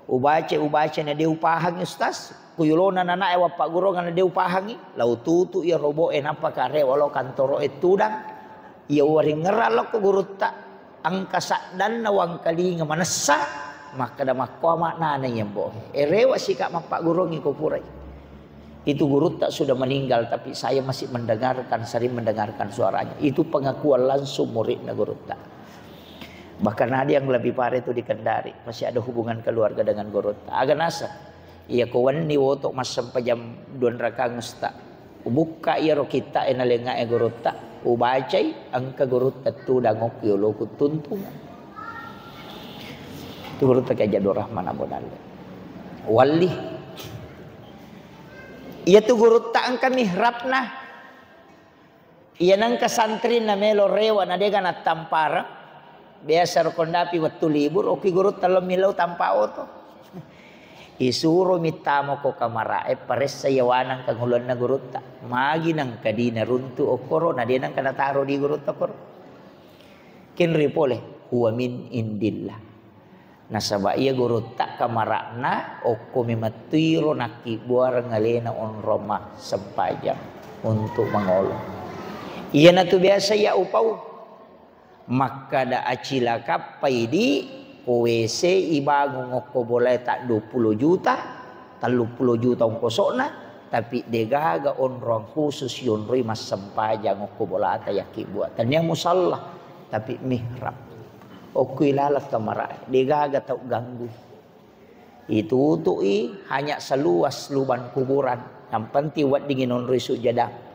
Ubaca, ubaca na de upahangi, Ustaz. Kuyolona nanae wappagguruang na de upahangi. Lau tutu iyaro boe nappa karewa lao kantoroe tudang. Iya uwaringngerang lokko gurutta, engka saddanna wangkalinga manessa, makkeda makkoa maknana iya mboe. Erewa sika mappagguruangi ko purai. Itu gurutta sudah meninggal, tapi saya masih mendengarkan, sering mendengarkan suaranya. Itu pengakuan langsung muridna gurutta. Bahkan ada yang lebih parah itu di Kendari, masih ada hubungan keluarga dengan gurutta. Aga naseng, iya ko wenni woto massempajang duanrakang, Ustaz. Ubukka iyaro kitta e nalengngae gurutta, ubacai, engka gurutta tudang okko yoloku tuntung. Itu gurutta Kiai Abdul Rahman Ambo Dalle. Walli. Iya tu gurutta engka mihrabna. Iya nengka santri na melo rewa na dega nattampareng. Biasa ro kondapi wettu libur, okki gurutta lo millau tampa oto. Isuro mittamo ko kamarae, paressa yawanang kangulonna gurutta. Magi nengka dina runtu okkoro, na de nengka nataro di gurutta koro. Kenri pole, huwa min indillah. Nasaba iya gurutta kamara'na okko memettuiro nakkibbuareng alena onrong massempajang untuk mangolo. Iyanatu biasa iya upau. Makkada acilakappai di ko W C ibangung okko bolae ta dua puluh juta, telluppulo juta ongkosokna, tapi degaga onrong khusus yonroi massempajang okko bolata yakkibbua. Tania musalla, tapi mihrab. Okko ilaleng kamarae, degaga tau ganggu. Itutu'i hanya seluas lubang kuburan. Yang penting weddingi nonroi sujada.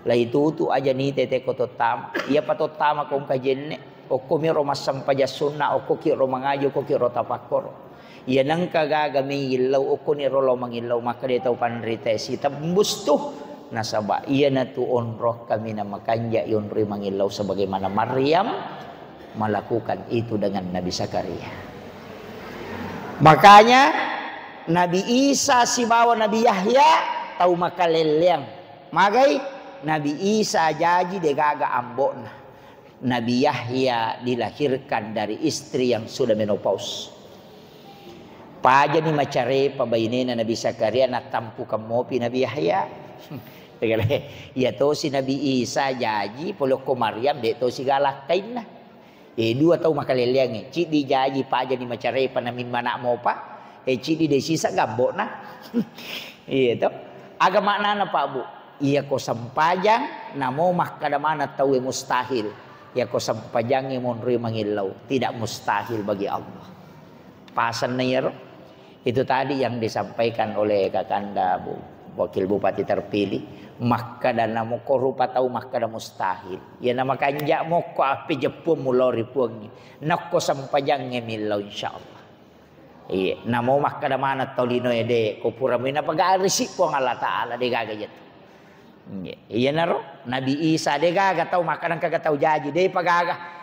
La itutu aja ni tete ko tottama. Iya pa tottama ko engka jenne. Okko miro massempajang sunna, okko ki ro mangaji, okko ki ro tapakkoro. Iya nengka gaga mengillau, okko ni ro lo mengillau, maka de tau panrita sitembus tu Nasaba iyanatu onrong kaminang makanja ionroi mangillau sebagaimana Maryam melakukan itu dengan Nabi Zakaria. Makanya Nabi Isa sibawa Nabi Yahya tau makalelleang. Magai Nabi Isa jaji degaga ambo'na. Nabi Yahya dilahirkan dari istri yang sudah menopause. Pajani macarepa bainena Nabi Zakaria, nattampukang mopi Nabi Yahya. Iya tosi Nabi Isa jaji, pole okko Maryam, de tosi galakkainna. E, dua tau makaleleangnge, ciddi jaji pajani macarepa namimmana mopa, e, ciddi de sisa gambokna. Iya to. Aga maknana, Pak Bu? Iyako sempajang, namo makkada maneng tauwe mustahil. Iyako sempajangnge monroi mangillau, tidak mustahil bagi Allah. Pasenna iyaro. Itu tadi yang disampaikan oleh Kakanda Bu, Wakil Bupati terpilih, makkada namo ko rupa tau makkada mustahil. Iya namakanja mokko api jeppuang mulori puangngi. Nakko sempajangnge millau insyaallah. Iya, namo makkada maneng tau lino ede, ko pura mui napagarisi Puang Allah Taala, de gaga jatu. Iya, iyanaro Nabi Isa de gaga tau makkada engkaga tau jaji, de pagaga.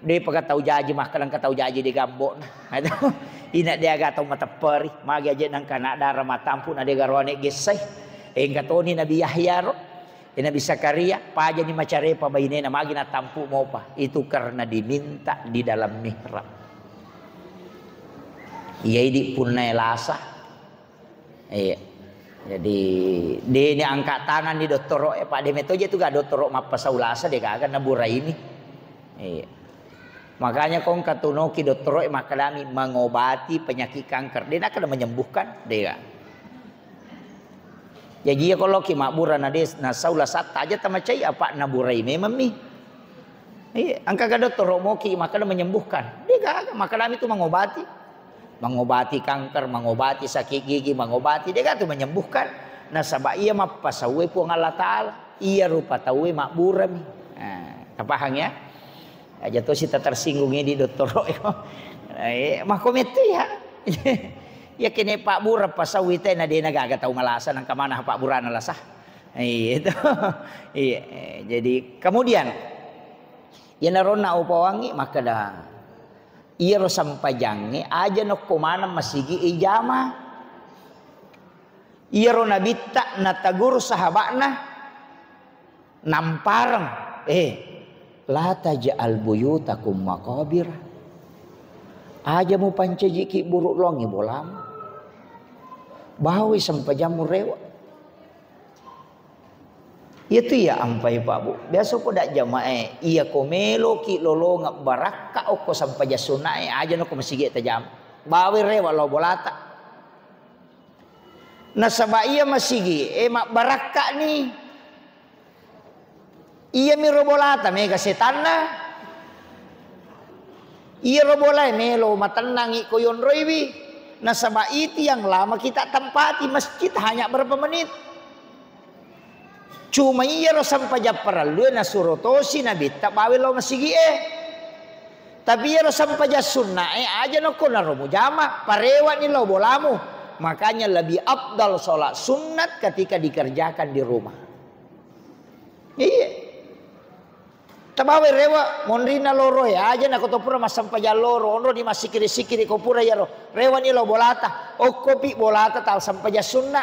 De paga tau jaji makkada engka tau jaji de gambokna. Ina de aga tau matepperi, magi aje nengka anak dara matampu na de garoane gessai. Engka toni Nabi Yahya ro. E, Nabi Zakaria, pajani macarepa bainena, magi natampu mopa. Itu karena diminta di dalam mihrab. Iya idi punna lasa. Iya. Jadi, deni angkat tangan di dottoro, e, Pak, de metoje tu ga dottoro mappasau lasa, de gaga naburaimi. Iya. Makanya kong katunoki dottoro, e, makkadami mengobati penyakit kanker. De nakkada menyembuhkan, de ga. Jaji, iya, ko loki mabbura na des-, nasau lasatta aja tamacai, apa naburai memang mi. Iya, engka ga dottoro moki makkada menyembuhkan. De gaga, makkadami tu mengobati. Mengobati kanker, mengobati sakit gigi, mengobati, de gaga tu menyembuhkan. Nasaba iya mappasaue Puang Allah Taala. Iya rupa tauwe mabburami. Nah, tapahang ya? Aja tosi tatersinggung di dottoro. Eh, makko mettu ya. Ya kene pabbura pasau ite na dena gaga tau malasa nangka mana pabburana lasa. Iya itu. Iya, eh, jadi kemudian, iyanaronna upawangi makkada, iyaro sempajangnge aja nokko maneng masigi ijama. Iyaro nabitta nataguru sahaba'na, nampareng, eh, la taj'al buyutakum maqabir. Aja mupancajiki buruk longi bolamu. Bawi sempajammu rewa. Iyatu iya ampai, Pak Bu. Biasa ko dak jamae, iya ko meloki lolongeng barakka okko sempajang sunnae, aja noko masigi tajam. Bawi rewa lao bolata. Nasaba iya masigi e mabbarakka ni. Iyami ro bolata mega setanna. Iyaro bolae melo matennangi ko yonroiwi, nasaba itu yang lama kita tempati, masjid hanya berapa menit. Cuma iyaro sempajang parellue nasuro tosi nabitta bawe lao masigi'e. Tapi iyaro sempajang sunnae aja nokko naro mujama, parewani lao bolamu. Makanya lebih afdal sholat sunat ketika dikerjakan di rumah. Iya. Tabawa rewa monrinna loroe aja, nako to pura massempajang loro, onroni massikiri-sikiri ko pura iyaro. Rewani lao bolata, okkopi bolata tal sempajang sunna.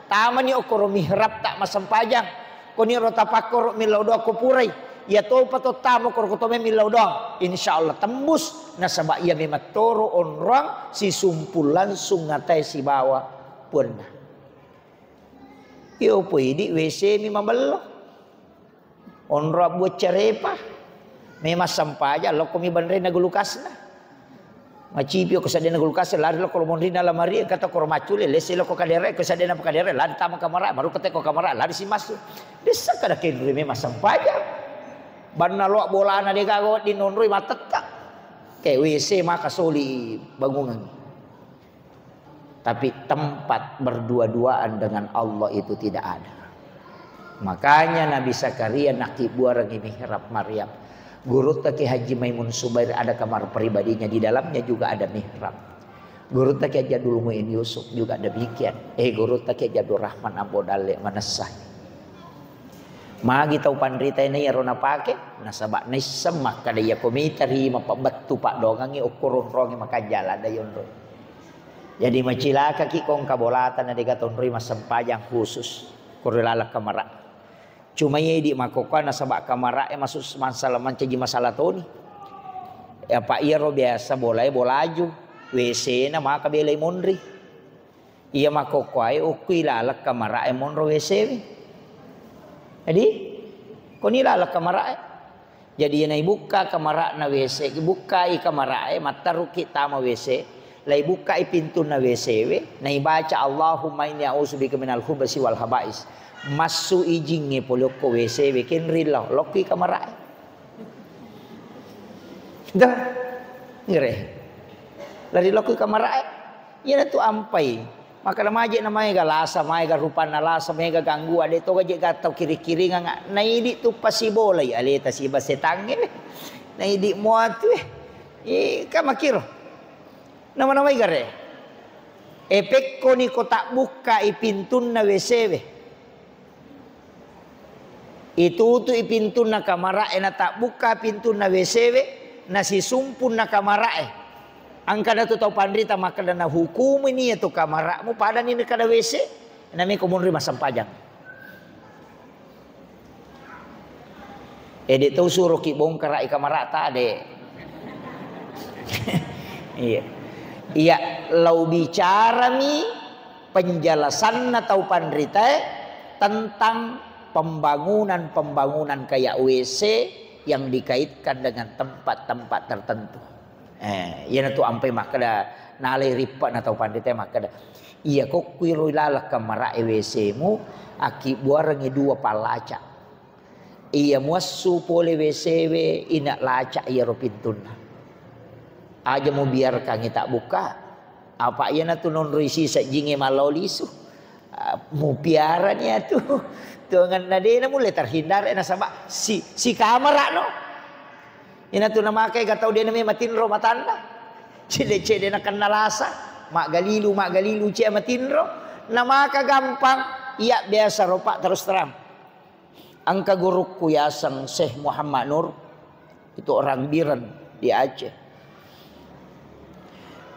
Tamani okkoro mihrab ta massempajang. Koniro tapakkoro millau doang ko purai. Iya topa to tamo koro ko to millau doang. Insya Allah tembus. Nasaba iya memang toro onroang sisumpul langsung ngatai sibawa puanna. Iyo po idi W C mi mabello. Onro abbuang carepa. Memang sempajang, lokko mi banrena gulukasna. Macipi ko seddena gulukasna, lari lokko monrinna lamari, kata koro maccule, lesse lokko kadere, ko seddena kadere, lari tama kamara, baru kete ko kamara, lari si massu. Dessa kada kenrui memang sempajang. Banna loa bolana de gaga wedding nonroi matetta. Ke W C maka soli bangungan. Tapi tempat berdua-duaan dengan Allah itu tidak ada. Makanya Nabi Zakaria nakkibuarengngi mihrab Maryam. Gurutta Kiai Haji Maimun Subair ada kamar pribadinya, di dalamnya juga ada mihrab. Gurutta Kiai Haji Abdul Muin Yusuf juga demikian. Eh, Gurutta Kiai Haji Abdul Rahman Ambo Dalle manessai. Magi tau panritae na iyaro napake, nasaba naisseng makkeda iyako mita ri mapabbettu paddoangengnge okko ronroangnge makanja ladde yonroi. Jadi macilakaki ko engka bolata na dega tonroi massempajang khusus ko ri laleng kamara. Cuma iya idi makkokkoe nasaba kamarae masuk masalah mancaji masalah toni. Apa iyaro biasa bolae bolaju, W C-na maka belai monri. Iya makkokkoe ukkui laleng kamarae monro W C we. Jadi, koni laleng kamarae. Jadi, iya naibukka kamara'na W C, bukkai kamarae, mattarukki tama W C, laibukkai pintunna W C we, naibaca, "Allahumma inni a'udzubika minal khubasi wal khaba'is." Massu ijingnge pole okko W C we, kenri lao, lokkui kamarae. Dah, ngere. Lari lokkui kamarae. Iyanatu ampai. Makkeda maje na maega lasa, maega rupanna lasa, maega gangguan, de toga je gattau kiring-kiringang, naidi tu pasibolai aleta siba setangnge. Naidi muatu eh. Eh, ka makiro. Nama-namai gare. Epekkoni ko tabbukkai pintunna W C we. Itutui pintunna kamara'e, natabbukka pintunna W C we, nasisumpunna kamara'e. Angkana tu tau panrita makkeda, "Nahukumuni iya tu kamara'mu, padani nakada W C, namiko munri massempajang." Eh, de tau suroki bongkara i kamara'ta, de. Iya. Iya, lau bicarami penjelasanna tau panritae tentang pembangunan-pembangunan kayak W C yang dikaitkan dengan tempat-tempat tertentu. Eh, iyanatu ampai makkeda, nalai rippa na tau panritae makkeda, "Iya kokkuiro laleng kamara'e W C-mu, akkibbuarengngi dua pallaca. Iya muassu pole W C we, ina laca iyaro pintunna. Aja mubiarkangngi tabbukka." Apa iyanatu nonroi sisejjingnge mallao lisu. Ah, mupiarani atu. Tongenna de namulle terhindar, eh, nasaba si, si kamara no. Inatu namakai ga tau de name matinro matanna. Cede-cede nakenna lasa, maggalilu, maggalilu cia matinro. Namaka gampang, iya biasa ropa terus terang. Engka gurukku yaseng Syekh Muhammad Nur, itu orang Biren di Aceh.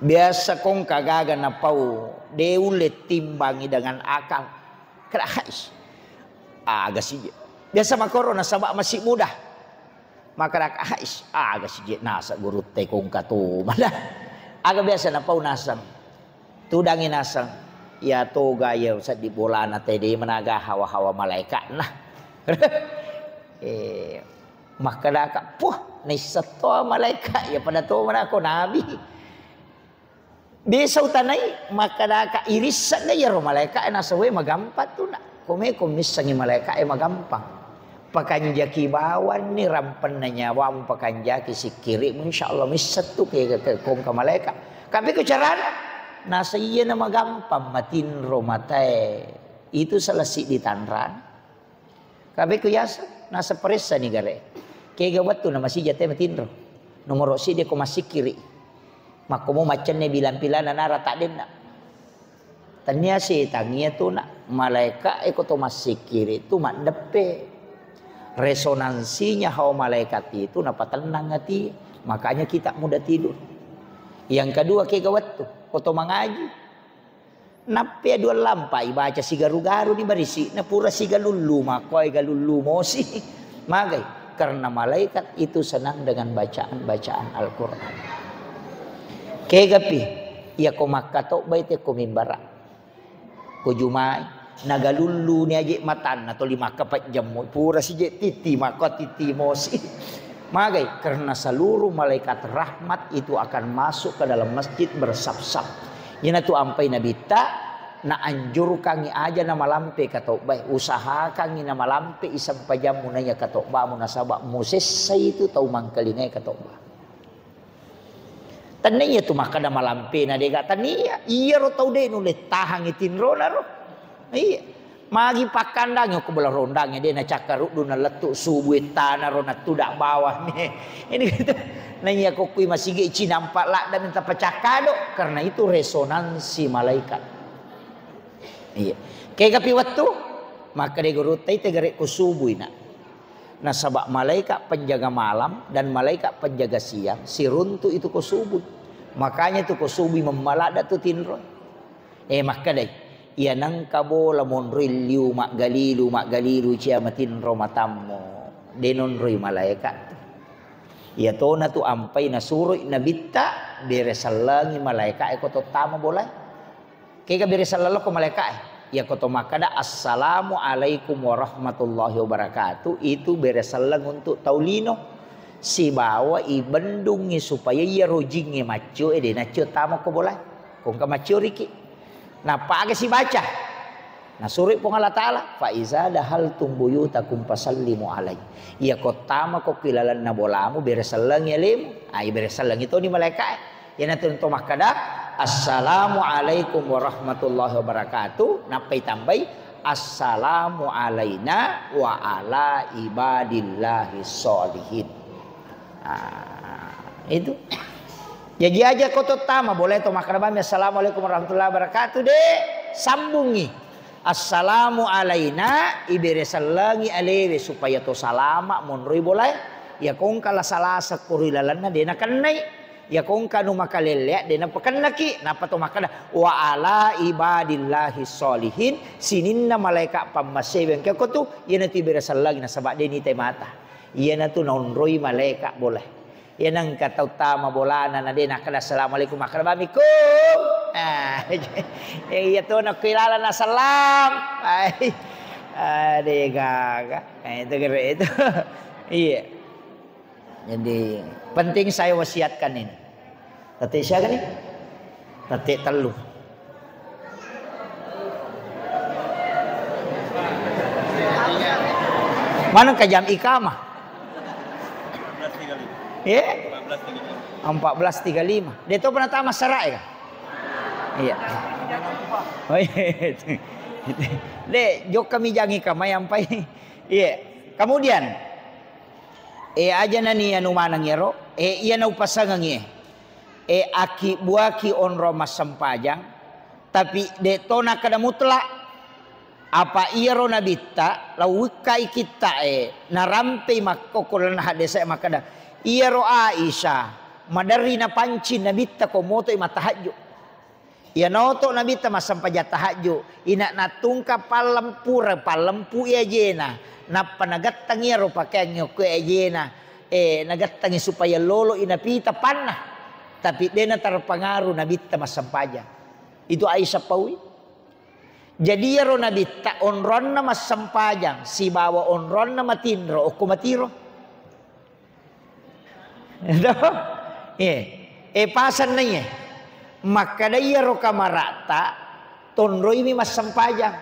Biasa kongka gaga napau, de ulle timbangi dengan akal. Kera hais. Aga sije. Biasa makoro nasaba masih muda. Maka dak hais. Aga sije nasa gurutta kongka tu. Mana? Aga biasa napau naseng. Tudangi naseng, iya toga iya seddi bolana tede menaga hawa-hawa malaeka'na. Eh, makkedaka, "Puh, naisseng to malaeka iya pada to manako nabi." Biasa utanai, makkedaka, "Irisseng ga iyaro malaeka naseng we magampang tu, Nak. Komeko missengi malaeka e magampang." Pakanjaki bawanni rampenna nyawamu, pakanjaki sikkiri'mu, insya Allah misseng tu ke, ke, ke kongka malaeka. Tapi ku carana, nasa iya na magampang matinro matae. Itu salah siddi tanrana. Tapi ku yasa, nasa paressa ni gare. Kega wettu na masija te matinro. Nomoro siddi ko massikkiri. Makkomo maccenne bilang pilana nara taddenna. Tania setang iya tu, Nak, malaeka e ko to massikkiri tu maddeppe. Resonansinya hawa malaikat itu napatennang ati. Makanya kita mudah tidur. Yang kedua, kega wettu, ko to mangaji. Nappe dua lampa ibaca sigaru-garu ni barisi, na pura sigalullu, makkoe galullu mosi. Magai, karena malaikat itu senang dengan bacaan-bacaan Al-Quran. Kegapi, iya ko makkatobbai te ko mimbara. Ko jumai, nagalullu ni aje matanna toli makkapejjemmu, pura sije titi, makko titi mosi. Magai, karena seluruh malaikat rahmat itu akan masuk ke dalam masjid bersaf-saf. Iyanatu ampai nabitta, naanjurkangi aja namalampe katobbae, usahakangi namalampe isempajammu naiya katobbamu nasaba musessai itu tau mangkalingai katobba. Tania tu makkeda malampena dega tania. Iyaro tau de nulle tahangi tinrona ro. Iya. Magi pakkandangi ko bola rondangi de nacakkaruddu nalettu subu ettana ro natuda bawang. Ini gitu. Nah iya ko kui masigi cinampa ladda minta pacakkado karena itu resonansi malaikat. Iya. Kegapi wettu Makkeda gurutta, "Ite gare ko subui, Nak. Nasaba malaikat penjaga malam dan malaikat penjaga siang siruntu itu ko subui. Makanya itu ko subui memmalada tu tinro." Eh, makkedai, "Iya nengka bola monroi liu maggalilu, maggalilu cia matinro matammu. De nonroi malaikat tu. Iya tona tu ampai nasuroi nabitta bere sellengi malaikae ko tottama bolae." Kega bere selleng lokko malaikae. Iyako to makkeda, "Assalamu alaikum warahmatullahi wabarakatuh," itu bere selleng untuk tau lino. Sibawa ibendungngi supaya iya rojingnge maccio e de naccio tama ko bolae. Ko engka maccio riki. Nappa aga sibaca. Nasuroi Puang Allah Ta'ala, "Fa iza dahaltum buyutakum fasallimu alai." Iyako tama ko ki lalenna bolamu, bere sellengi alemu. Ai bere sellengi toni malaikae. Iyanatu to makkeda, "Assalamu alaikum warahmatullahi wabarakatuh." Nappai tambai, "Assalamu alaina wa ala ibadillahi sholihin." Ah, itu. Jaji aja ko to tama, boleh to makkeda bami, "Assalamualaikum warahmatullahi wabarakatuh," de sambungi. "Assalamu alaina," ibere sellengi alewe supaya to salama monroi bolae. Ya kongka lasa-lasa koroi lalenna de nakennai. Iya kongka anu makalellea de napakennaki, nappa to makkeda, "Wa ala ibadillahi sholihin," sininna malaika pammaseweng kekko tu, iyanatu ibere sellengi nasaba de nitai mata. Iyanatu naonroi malaika bolae. Iya nengka tau tama bolana na de nakkeda, "Assalamualaikum," makkeda, "Bami ko." Ah, iya to nakko ilaleng na salam. Ai. Ade gaga. Eh, itu kira itu. Iya. Jadi, penting saya wasiatkan ini. Tete siaga nih? Tete tellu. Mana ke jam ikamah? Eh? Empat belas tiga lima. De to pernah tamat serak ya? Iya. Oh, iya. De, jokka mi jang ikamah yang pai. Iya. Kemudian, Eh, aja nani anu maneng iyaro, eh, iya naupasangengi, eh. Eh, aki buaki onrong massempajang, tapi de to nakkeda mutlak. Apa iyaro nabitta, lao wikkai kitta, eh, narampei makkokko lalenna haddese makkeda, iyaro Aisyah, maderri napanci nabitta ko motoi mattahajju. Iyanoto nabitta massempajang tahajju, ina nattungka pallempura, pallempui ajena, nappa nagettang iyaro pakeang okko ajena, eh, nagettangi supaya loloi napita panna. Tapi de naterpengaruh nabitta massempajang. Itu Aisyah paui. Jadi iyaro nabitta onronna massempajang sibawa onronna matinro okko matiro. Iya. Eh, pasanna iya. Makkeda iyaro kamara'ta tonroimi massempajang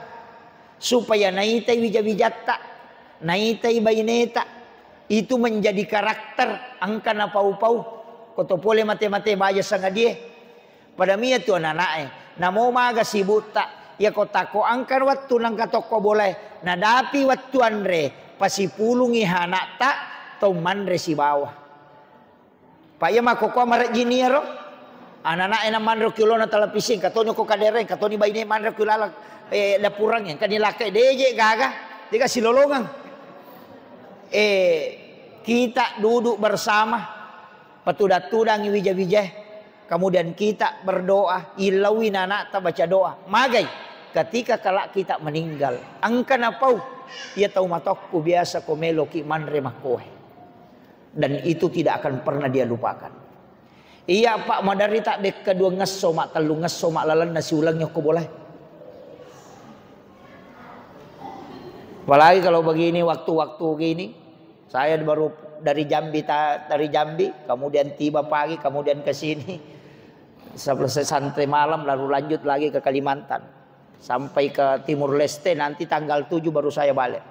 supaya naitai wija-wijatta, naitai baineta. Itu menjadi karakter engka napau-pau. Ko to pole mate-mate baja sangadie. Pada mia tu anana'e, namo maga sibukta, iyako tako engka wettu nengka tokko bolae, nadapi wettu anre, pasipulungi hanakta tau manre sibawa. Pak, iya makkokkoe marejjini iyaro. Anana'e namanre ki olona televisi, engka toni ko kadereng, engka toni baine manre ki laleng, eh, dapureng, engka ni lakkai deje gaga, dega silolongeng. Eh, kita duduk bersama. Patudang-tudangi wija-wijae. Kemudian kita berdoa, ilaui nanakta baca doa. Magai, ketika kelak kita meninggal, engka napau, iya tau matokku biasa ko meloki manre makkoe. Dan itu tidak akan pernah dia lupakan. Iya, Pak, maderri ta dekka dua ngesso, mak tellu ngesso, mak lalenna siulengngi okko bolae. Apalagi kalau begini, waktu-waktu gini, saya baru dari Jambi ta-, dari Jambi, kemudian tiba pagi, kemudian ke sini. Selesai santai malam, lalu lanjut lagi ke Kalimantan. Sampai ke Timur Leste, nanti tanggal tujuh baru saya balik.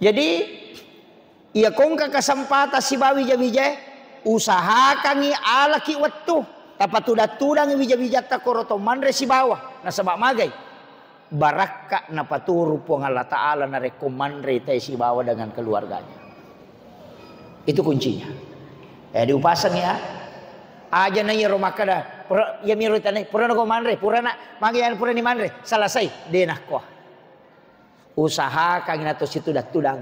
Jadi, iya kongka kesempatan sibawa wija-wijae, usahakangi alaki wettu, tapatudang-tudangi wija-wijatta koro to manre sibawa, nasaba magai. Barakka napaturu Puang Allah Ta'ala narekko manre tai sibawa dengan keluarganya. Itu kuncinya. Eh, diupaseng ya. Aja na iyaro makkeda, pura, iya miro tanai, pura nako manre, pura nak, magi anu pura ni manre, selesai, de nakko. Usahakan nato situdang-tudang.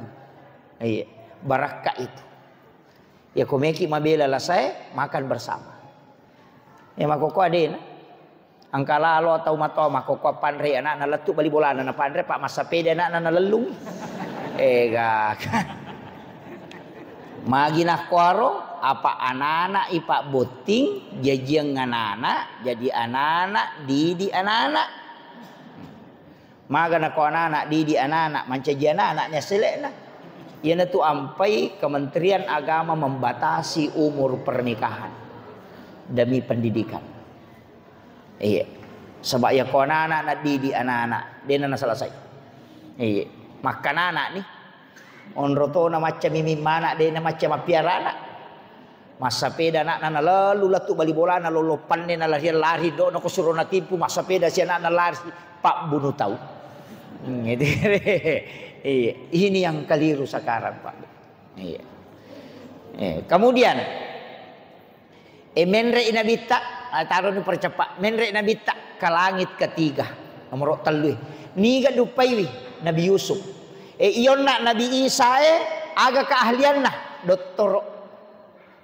Iya, barakka itu. Ya, ko meki mabela lasae, makan bersama. Ya, makoko adena. Engka lalo tau matoa makoko panre anakna lettu bali bolana na panre, pak massapeda anakna nalellung. Ega. Magi nakkuaro, apa anana ipa botting, jajiang anana, jadi anana, didi anana. Maga nako anana, didi anana, mancaji anana ni asele'na. Iyanatu ampai Kementerian Agama membatasi umur pernikahan demi pendidikan. Iya. Sebab ya ko anana na didi anana, dena na selesai. Iya. Makkanana ni. Onro tona macca miming mana, dena macca mappiara anak. Massapeda anakna nalalu lettu bali bolana, lollo panne nalari-lari, dona ko suro natimpu, massapeda si anakna lari, pabbunuh tau. Hmm, itu. Iya, ini yang keliru sekarang, Pak. Iya. Eh, kemudian, eh, menre i nabitta, ah, taroni percepat, menre i nabitta ke langit ketiga, nomor tellu. Niga duppaiwi Nabi Yusuf. Eh, ionna Nabi Isa e, aga keahlianna? Dottoro.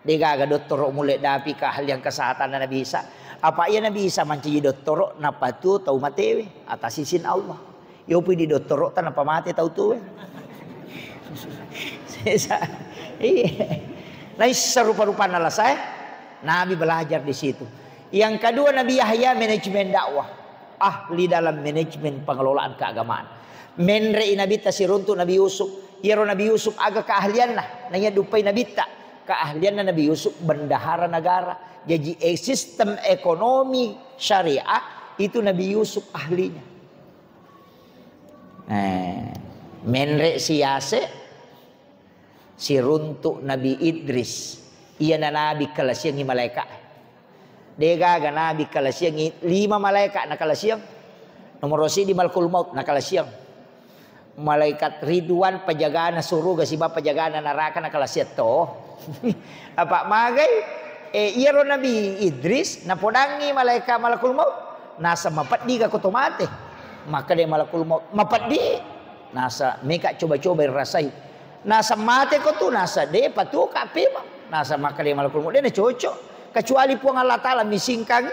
Degaga dottoro mulle dapi keahlian kesehatanna Nabi Isa. Apa iya Nabi Isa mancaji dottoro napatuo tau matewe atas izin Allah. Yopi di dottoro tanpa mate tau tuwe. Sesa. Iya. Naissa rupa-rupanna lasae. Nabi belajar di situ. Yang kedua, Nabi Yahya manajemen dakwah. Ahli dalam manajemen pengelolaan keagamaan. Menre i nabitta siruntu Nabi Yusuf. Iyaro Nabi Yusuf aga keahlianna? Naiya dupai nabitta. Keahlianna Nabi Yusuf bendahara negara. Jadi, eh, sistem ekonomi syariah itu Nabi Yusuf ahlinya. Eh, menre siase siruntu Nabi Idris. Iyana nabi kalasiangi malaika. Degaga nabi kalasiangi lima malaika nakalasiang. Nomor sidi malakul maut nakalasiang. Malaikat Ridwan pajagana suruga siba pajagana naraka nakalasiang to. Apa magai? Eh, iyaro Nabi Idris napodangi malaikat malakul maut. Nasa mapeddi ga ko to mate? Makkeda malakul maut, mapeddi. Nasa meka coba-coba rasai. Nasa mate ko tu, nasa de patuka pema. Nasa makkeda malakul maut, de na cocok. Kecuali Puang Allah Taala misingkang,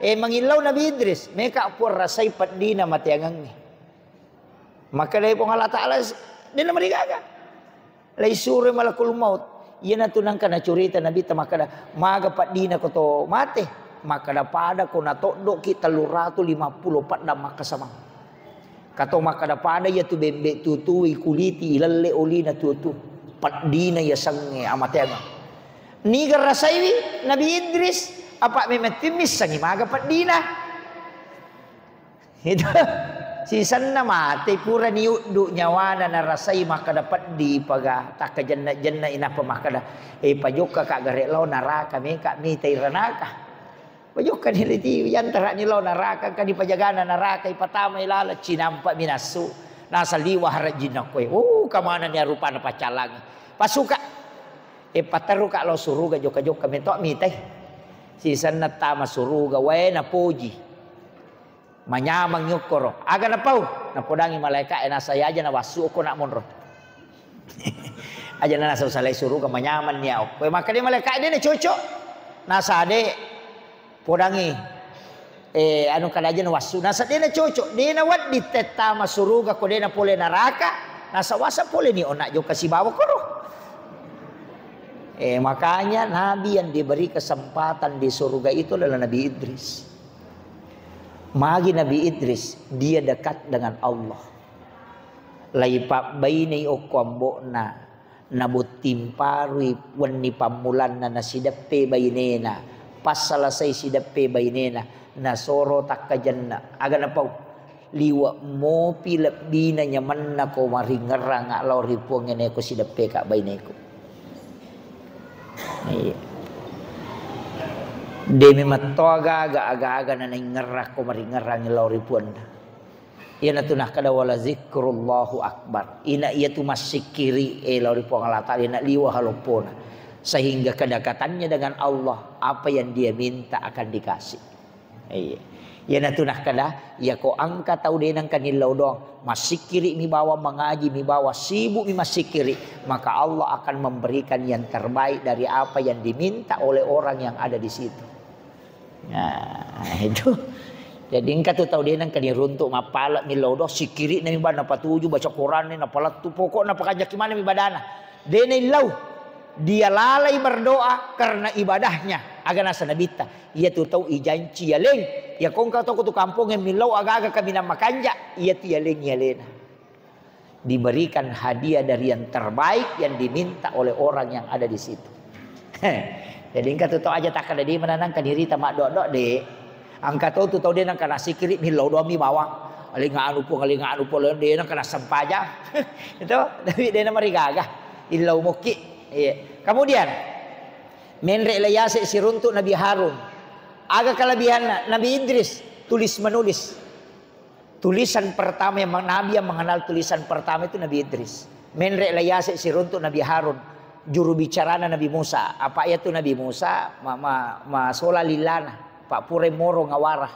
eh, mangillau Nabi Idris. Meka Puang rasai peddina mateangengnge. Makkeda Puang Allah Taala, de na marigaga. Laisuroi malakul maut. Iyanatu nangka nacurita Nabitta makkeda, maga paddina ko to mate? Makkeda, pada ko natoddoki telluratu lima pulo paddang makkasamang. Kato makkeda, pada iyatu bembe tutu ikuliti ilelle olina tutu. Paddina yasengnge amateanga. Niga rasaiwi Nabi Idris, apa memang timmissangi maga paddina. Itu sisenna mate purani uddu nyawana narasai makkeda peddi paga takkajenna-jenna inappa makkeda, eh, pajokka ka gare lao naraka meka mitai ranaka. Pajokka ni riti yantarani lao naraka, engka ni pajagana naraka ipatama ilala cinampa minassu. Nasa liwa harajinna koe. Oh, kamana ni arupana paccalangi. Pasuka. Eh, paterruka lao suruga jokka-jokka meto mitai. Sisenna tama suruga wae napoji. Manyameng yokkoro. Aga napau? Napodangi malaika e, nasa yaja nawassu okko nak monro. Aja na nasa usalai suruga manyameng ni okko. Maka de malaika e de na cocok. Nasa de podangi, eh, anu kada aja nawassu. Nasa de na cocok. De na wedding tettama suruga ko de na pole naraka. Nasa wasa pole ni onak jokka sibawa koro. Eh, makanya Nabi yang diberi kesempatan di surga itu adalah Nabi Idris. Magi Nabi Idris, dia dekat dengan Allah. Laipabbainei okko ambo'na, nabottimparui wenni pammulanna, nasideppe bainena, passalasai sideppe bainena, nasoro takkajenna. Aga napau? Liwe' mopi lebbina nyamenna ko maringngerrang lao ri Puang e, neko sideppeka baineku. Iya. De memang to aga-aga, aga-aga nanaingngerrang ko maringngerrang lao ri Puanna. Iyanatu nakkeda, "Wala zikrullahu akbar." Ina iyatu massikkiri e lao ri Puang Allah Taala, ina liwa haloppona. Sehingga kedekatannya dengan Allah, apa yang dia minta akan dikasih. Iya. Iyanatu nakkeda, iyako engka tau de nengka nillau doang, massikkiri mi bawang, mangaji mi bawang, sibuk mi massikkiri, maka Allah akan memberikan yang terbaik dari apa yang diminta oleh orang yang ada di situ. Nah, itu. Jadi engka tu tau de nengka niruntuk, mappala millau doang, sikkiri nami bawang, napatuju baca Quran, napalettu, pokokna pakanjaki maneng mi badana. De naillau. Dia lalai berdoa karena ibadahnya. Aga nasa Nabitta, iyatu tau ijanci yaleng. Iyako engka tau ko tu kampong yang millau aga-aga kaminang makanja, iyatu yaleng yalena. Diberikan hadiah dari yang terbaik yang diminta oleh orang yang ada di situ. Jadi engka tu tau aja takkeda de maneng nengka nirita maddoa-doa, de. Engka to tu tau de nengka nassikkiri, millau doang mi bawang. Aling anu Puang, aling anu Puang, de nengka nassempajang. Itu, tapi de namarigaga. Illau mukki. Iya. Kemudian, menre' lai yase' siruntu' Nabi Harun. Aga kelebihanna? Nabi Idris tulis menulis. Tulisan pertama yang, Nabi yang mengenal tulisan pertama itu Nabi Idris. Menre' lai yase' siruntu' Nabi Harun, juru bicarana Nabi Musa. Apa iyatu Nabi Musa ma-, ma-, masola lilana, pa' purai moro ngawara.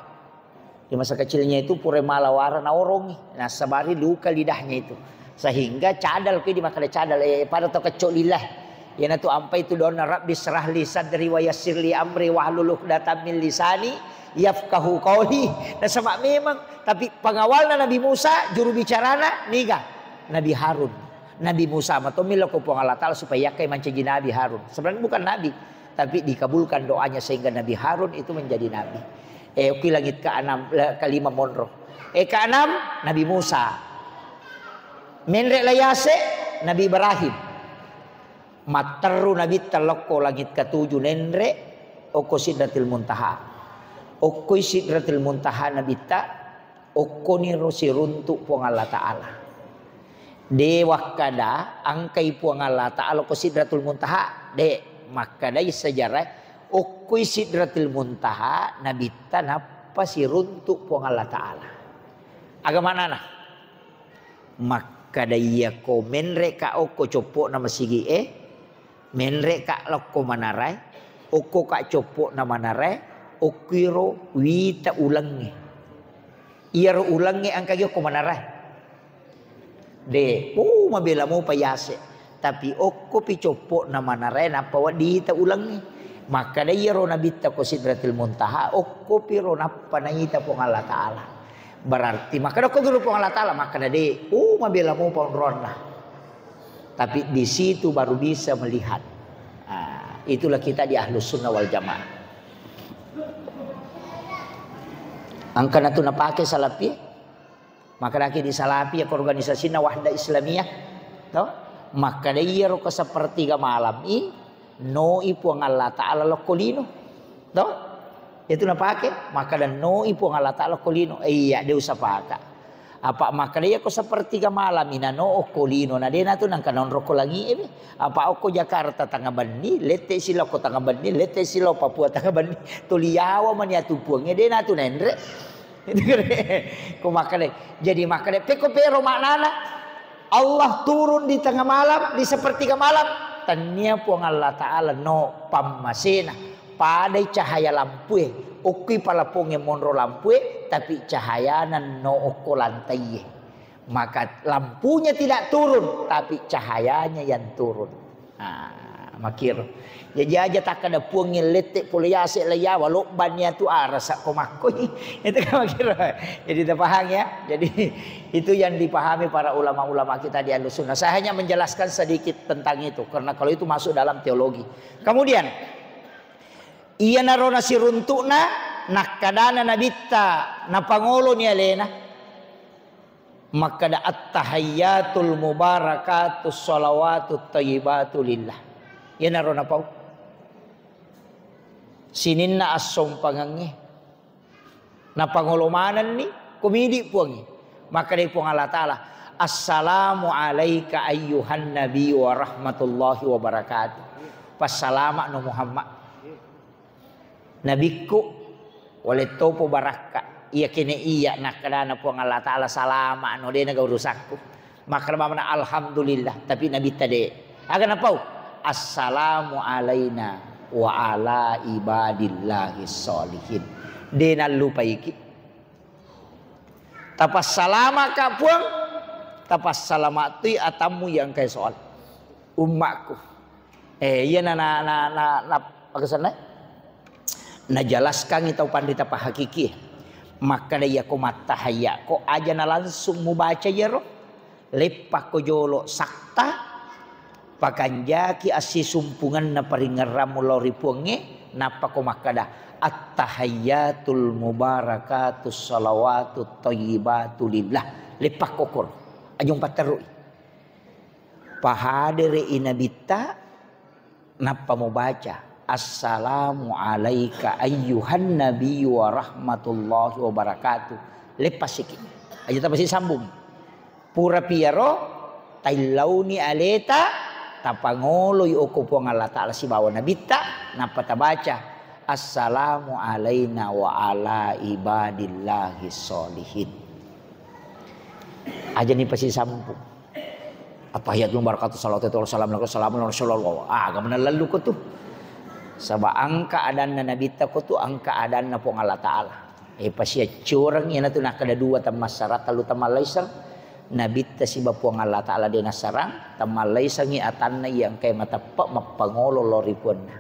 Di masa kecilnya itu purai mala wara naorongi, nasabari luka lidahnya itu. Sehingga cadal, kui di makkeda cadal, eh, pada to kecco lillah. Iyanatu ampai tu doanna, "Rabbi syrah li sadri wa yassir li amri wahlul uqdatam min lisani yafqahu qauli." Nasaba memang, tapi pengawalna Nabi Musa, juru bicarana niga? Nabi Harun. Nabi Musa matommi lao ko Puang Allah Taala supaya yakkai mancaji nabi Harun. Sebenarnya bukan nabi, tapi dikabulkan doanya sehingga Nabi Harun itu menjadi nabi. Eh, okki langit keenam, le-, kelima monro. Eh, keenam, Nabi Musa. Menre' lai yase', Nabi Ibrahim. Matteru Nabitta lokko langit ketujuh, nenre' okko Sidratil Muntaha. Okkoi Sidratil Muntaha Nabitta, okkoniro siruntu' Puang Allah Taala. De wakkada engkai Puang Allah Taala ko Sidratul Muntaha, de. Makkedai sejarah, okkoi Sidratul Muntaha Nabitta nappa siruntu' Puang Allah Taala. Aga manana? Makkeda, iyako menre'ka okko coppo'na masigi'e, menre'ka lokko manarae, okkoka coppo'na manarae, okkoiro wita ulengnge. Iyaro ulengnge engkagi okko manarae? De, oh, mabela mopa yase'. Tapi okkopi coppo'na manarae nappa wedding ita ulengnge. Makkeda iyaro Nabitta ko Sidratil Muntaha, okkopiro nappa naita Puang Allah Taala. Berarti makkeda okkogi ro Puang Allah Taala, makkeda de, oh, mabela mopa onroanna. Tapi di situ baru bisa melihat. Ah, itulah kita di Ahlus Sunnah wal Jamaah. Engkana tu napake Salafi, makkedaki di Salafi, ya, ko organisasina Wahdah Islamiyah, to? Makkeda iyaro ko sepertiga malam i, noi Puang Allah Taala lokko lino. To? Itu napake, makkeda noi Puang Allah Taala lokko lino. Eh, iya, de usapaka. Apa makkeda iya ko sepertiga malam i nano okko lino, na de natu nengka nonrokko langi e. Apa okko Jakarta tanga benni, lette silokko tanga benni, lette silo Papua tanga benni. Tuli yawa mani atu Puang e, de natu nenre. Ko makkeda, jadi makkeda, pekko pero maknana, Allah turun di tengah malam, di sepertiga malam. Tennia Puang Allah Taala no pammasena. Padai cahaya lampue. Okkoi palapongnge monro lampue, tapi cahayana no okko lantaie. Maka lampunya tidak turun, tapi cahayanya yang turun. Ah, makiro. Jaji aja takkeda Puang lette pole yase' laiyawa, lobbanni atu arasa ko makkoi. Itu kan makiro. Jadi terpaham ya. Jadi itu yang dipahami para ulama-ulama kita di Ahlus Sunnah. Saya hanya menjelaskan sedikit tentang itu karena kalau itu masuk dalam teologi. Kemudian, iyanaro nasiruntu'na, nakkadana Nabitta, napangoloni alena. Makkeda, "Attahiyyatul mubarakatus shalawatut thayyibatu lillah." Iyanaro napau. Sininna assompangengnge. Napangolo manenni, komidi Puangnge. Makkeda Puang Allah Taala, "Assalamu alaika ayyuhan nabi wa rahmatullahi wa barakatuh." Passalama no Muhammad. Nabikku, wale topo barakka. Iya kene iya nakkedana Puang Allah Taala, salama no, de naga urusakku. Makkeda mamana alhamdulillah, tapi Nabitta de. Aga napau? Assalamu alaina wa ala ibadillahi sholihin. De nallupaiki. Tapassalamaka Puang, tapassalamattui atammu iya engkae soal ummakku. Eh, iya na, na, na, na, na, apa kesanna? Najelaskangi tau panrita pahakiki. Makkeda iyako mattahayyako aja na langsung mubaca iyaro. Leppakko jolo sakta, pakanjaki assisumpungenna paringerrammu lao ri Puangnge, nappako makkeda, "Attahayyatul mubarakatus salawatut thayyibatu lillah." Leppakko koro. Ajung patterui. Pahadere'i Nabitta, nappa mubaca, "Assalamu alaika ayyuhan nabiyyu wa rahmatullahi wa barakatuh." Leppasiki. Aja tapasi sambung. Pura piyaro, taillauni aleta, tapangoloi okko Puang Allah Ta'ala sibawa Nabitta, nappa tabaca, "Assalamu alaina wa ala ibadillahi sholihin." Ajani pasi sambung. Attahiyatul mubarakatuh, salawatu wassalamu ala, salamu ala rasulullah. Ah, aga menang lalu ko tu. Saba engka adanna Nabitta ko tu, engka adanna Puang Allah Ta'ala. Eh, pasiaccoreng, iyanatu nakkeda dua temmassarang, tellu temmallaiseng. Nabitta siba Puang Allah Ta'ala de nassarang, temmallaisengi atanna iya engkae mateppe mappangolo lao ri Puanna.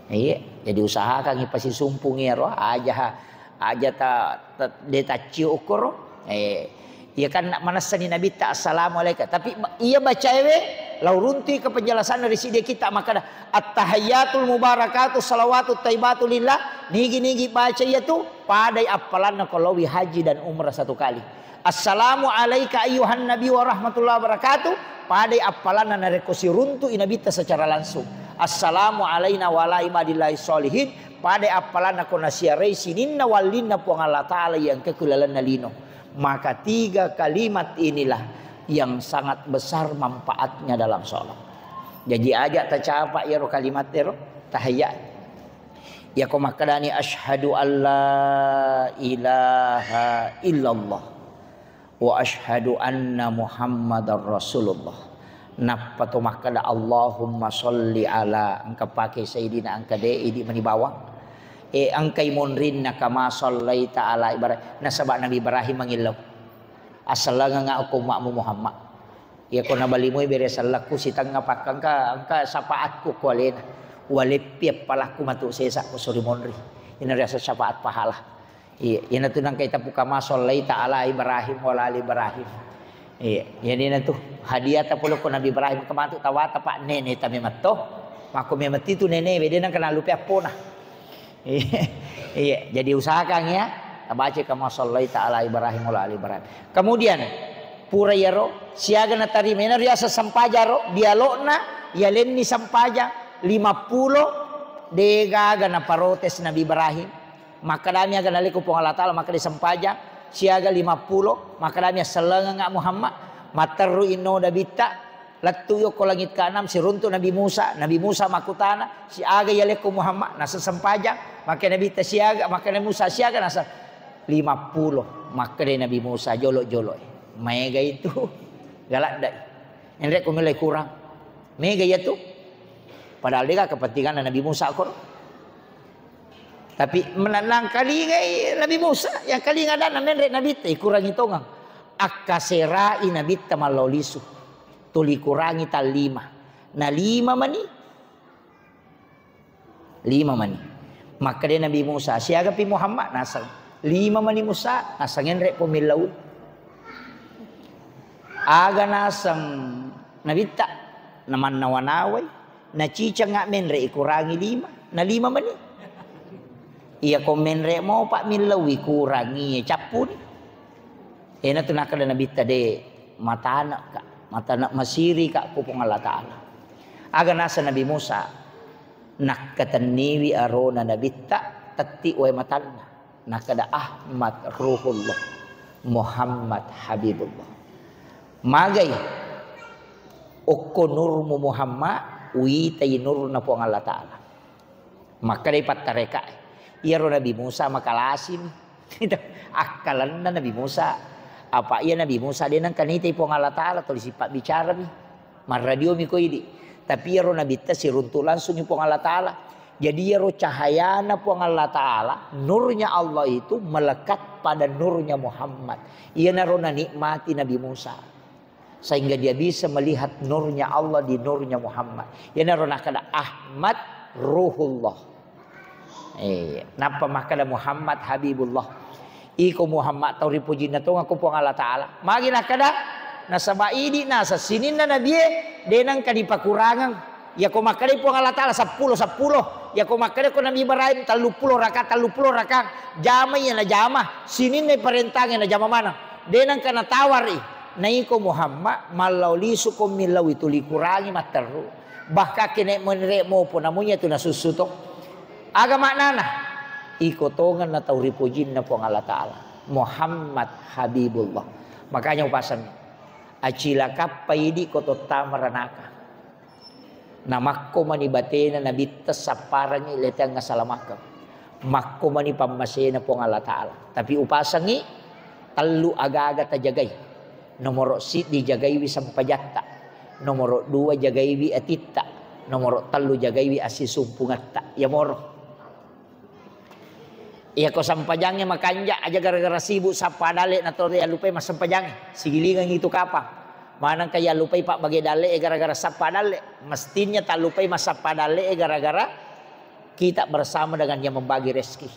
Iya, jadi usahakangi pasisumpungi iyaro, aja, aja ta, ta, de taccio okkoro. Eh, iya kan manessani Nabitta, "Assalamu alaika." Tapi ma-, iya bacaewe, lao runtui ke penjelasanna ri siddi kitta makkeda, "Attahayyatul mubarakatuh salawatut thayyibatu lillah." Nigi-nigi baca iyatu, padai appalanna ko laowi haji dan umrah satu kali. "Assalamu alaika ayyuhan nabi wa rahmatullahi wa barakatuh." Padai appalanna narekko siruntu'i Nabitta secara langsung. "Assalamu alaina wa ala ibadillahi sholihin." Padai appalanna ko nasiarai sininna wallinna Puang Allah Ta'ala iya engka ku lalenna lino. Maka tiga kalimat inilah yang sangat besar manfaatnya dalam sholat. Jadi aja tacapa iyaro kalimat ero tahiyya. Iyako makkedani, "Asyhadu an la ilaha illallah wa asyhadu anna Muhammadar Rasulullah." Nappa to makkeda, "Allahumma sholli ala," engka pake Sayyidina, engka de idi mani bawang. Eh, engkai monrinna, "kama shallaita ala Ibrahim." Nasaba Nabi Ibrahim mangillau. "Asellengengnga okko ummakmu Muhammad." Iyako nabalimoi bere sellekku sitengnga pakka engka, engka syafaatku ko alena. Waleppi appalakku matu sesa ko sori monri. Ina riaseng syafaat pahala. Iya, iyanatu nangka itapu, "Kama shallaita ala Ibrahim wa ala ali Ibrahim." Iya, jadi natu hadiah tapole ko Nabi Ibrahim kematu tawata pak nene tame matto. Mako memang titu nene wede nangka nalupe appona. Iya, iya, jadi usahakan ya, tabaca "Kama shallaita ala Ibrahim wa ala ali Ibrahim." Kemudian, pura iyaro, siaga natarima, ina riaseng sempajang ro, dialogna, yalenni sempajang, lima pulo, degaga naparotes Nabi Ibrahim. Makkedami aga naleko Puang Allah Ta'ala, makkeda sempajang, siaga lima pulo, makkedami assellengengnga Muhammad, matterru inno Nabitta, lettu yokko langit keenam, siruntu Nabi Musa. Nabi Musa makkutana, "Siaga yalekko Muhammad?" Naseng sempajang. Makkeda Nabitta siaga, makkeda Musa siaga, naseng lima pulo. Makkeda Nabi Musa, "Jolo-jolo e. Maega itu." Galaddai. Enrekko milai kurang. Mega iyatu. Padahal dega kepentinganna Nabi Musa koro. Tapi menang kalingai Nabi Musa, yang kalinga adanna menre Nabitta, ikurangi tongang. Akkaserai Nabitta mallao lisu. Tuli kurangi tallima. Na lima mani. Lima mani. Makkeda Nabi Musa, "Siagapi Muhammad?" Naseng, "Lima mani Musa." Naseng, "Enre po millau." Aga naseng Nabitta, namannawa-nawai, nacicengnga menre ikurangi lima, na lima mani. Iyako menre mopa millau ikurangi, cappuni. Iyanatu nakkeda Nabitta, "De, matane'ka, matane' masirika ku Puang Allah Ta'ala." Aga naseng Nabi Musa, nakkatenniwi arona Nabitta, tetti wae matanna. Nakkeda, "Ahmad Ruhullah, Muhammad Habibullah." Magai, okko nurmu Muhammad, uwitai nurna Puang Allah Ta'ala. Makkedai pattarekae, "Iyaro Nabi Musa makalasimi." Itu akkalenna Nabi Musa. Apa iya Nabi Musa de nengka nitai Puang Allah Ta'ala, tuli sipabbicarami. Marradiomi ko idi. Tapi iyaro Nabitta siruntu langsungi Puang Allah Ta'ala. Jadi iyaro cahayana Puang Allah Ta'ala, nurnya Allah itu melekat pada nurnya Muhammad. Iyanaro nanikmati Nabi Musa. Sehingga dia bisa melihat nurnya Allah di nurnya Muhammad. Iyanaro nakkeda Ahmad Ruhullah. Eh, nappa makkeda Muhammad Habibullah. Iko Muhammad tau ripujinna tongeng ko Puang Allah Ta'ala. Magi nakkeda? Nasaba idi naseng sininna nabie de nengka dipakurangeng. Yako makkedai Puang Allah Ta'ala seppulo, seppulo. Yako makkeda ko Nabi Ibrahim telluppulo raka, telluppulo raka. Jama iya najama. Sininna parentangeng najama maneng. De nengka natawari. Naiko Muhammad, mallau lisu ko millau itu likurangi matteru. Bahkan kene menre mopo namunya tu nasussu to. Aga maknana? Iko tongenna tau ripojinna Puang Allah Ta'ala. Muhammad Habibullah. Makanya upasanni. Acilakappa idi ko tottama ranaka. Namakko mani batena nabitta sapparangi leteang asalamakeng. Makko mani pammasena Puang Allah Ta'ala. Tapi upasangi tellu aga-aga tajagai. Nomoro siddi jagaiwi sempajatta. Nomoro dua jagaiwi atitta. Nomoro tellu jagaiwi assisumpungatta. Yamoro. Iyako sempajangnge makanja aja gara-gara sibuk sappa dalle na to yallupai massempajangnge. Sigilingengngi tu kapang. Manengka yallupai pabbage dalle e gara-gara sappa dalle. Mestinya tallupai massappa dalle e gara-gara kita bersama dengan yang membagi rezeki.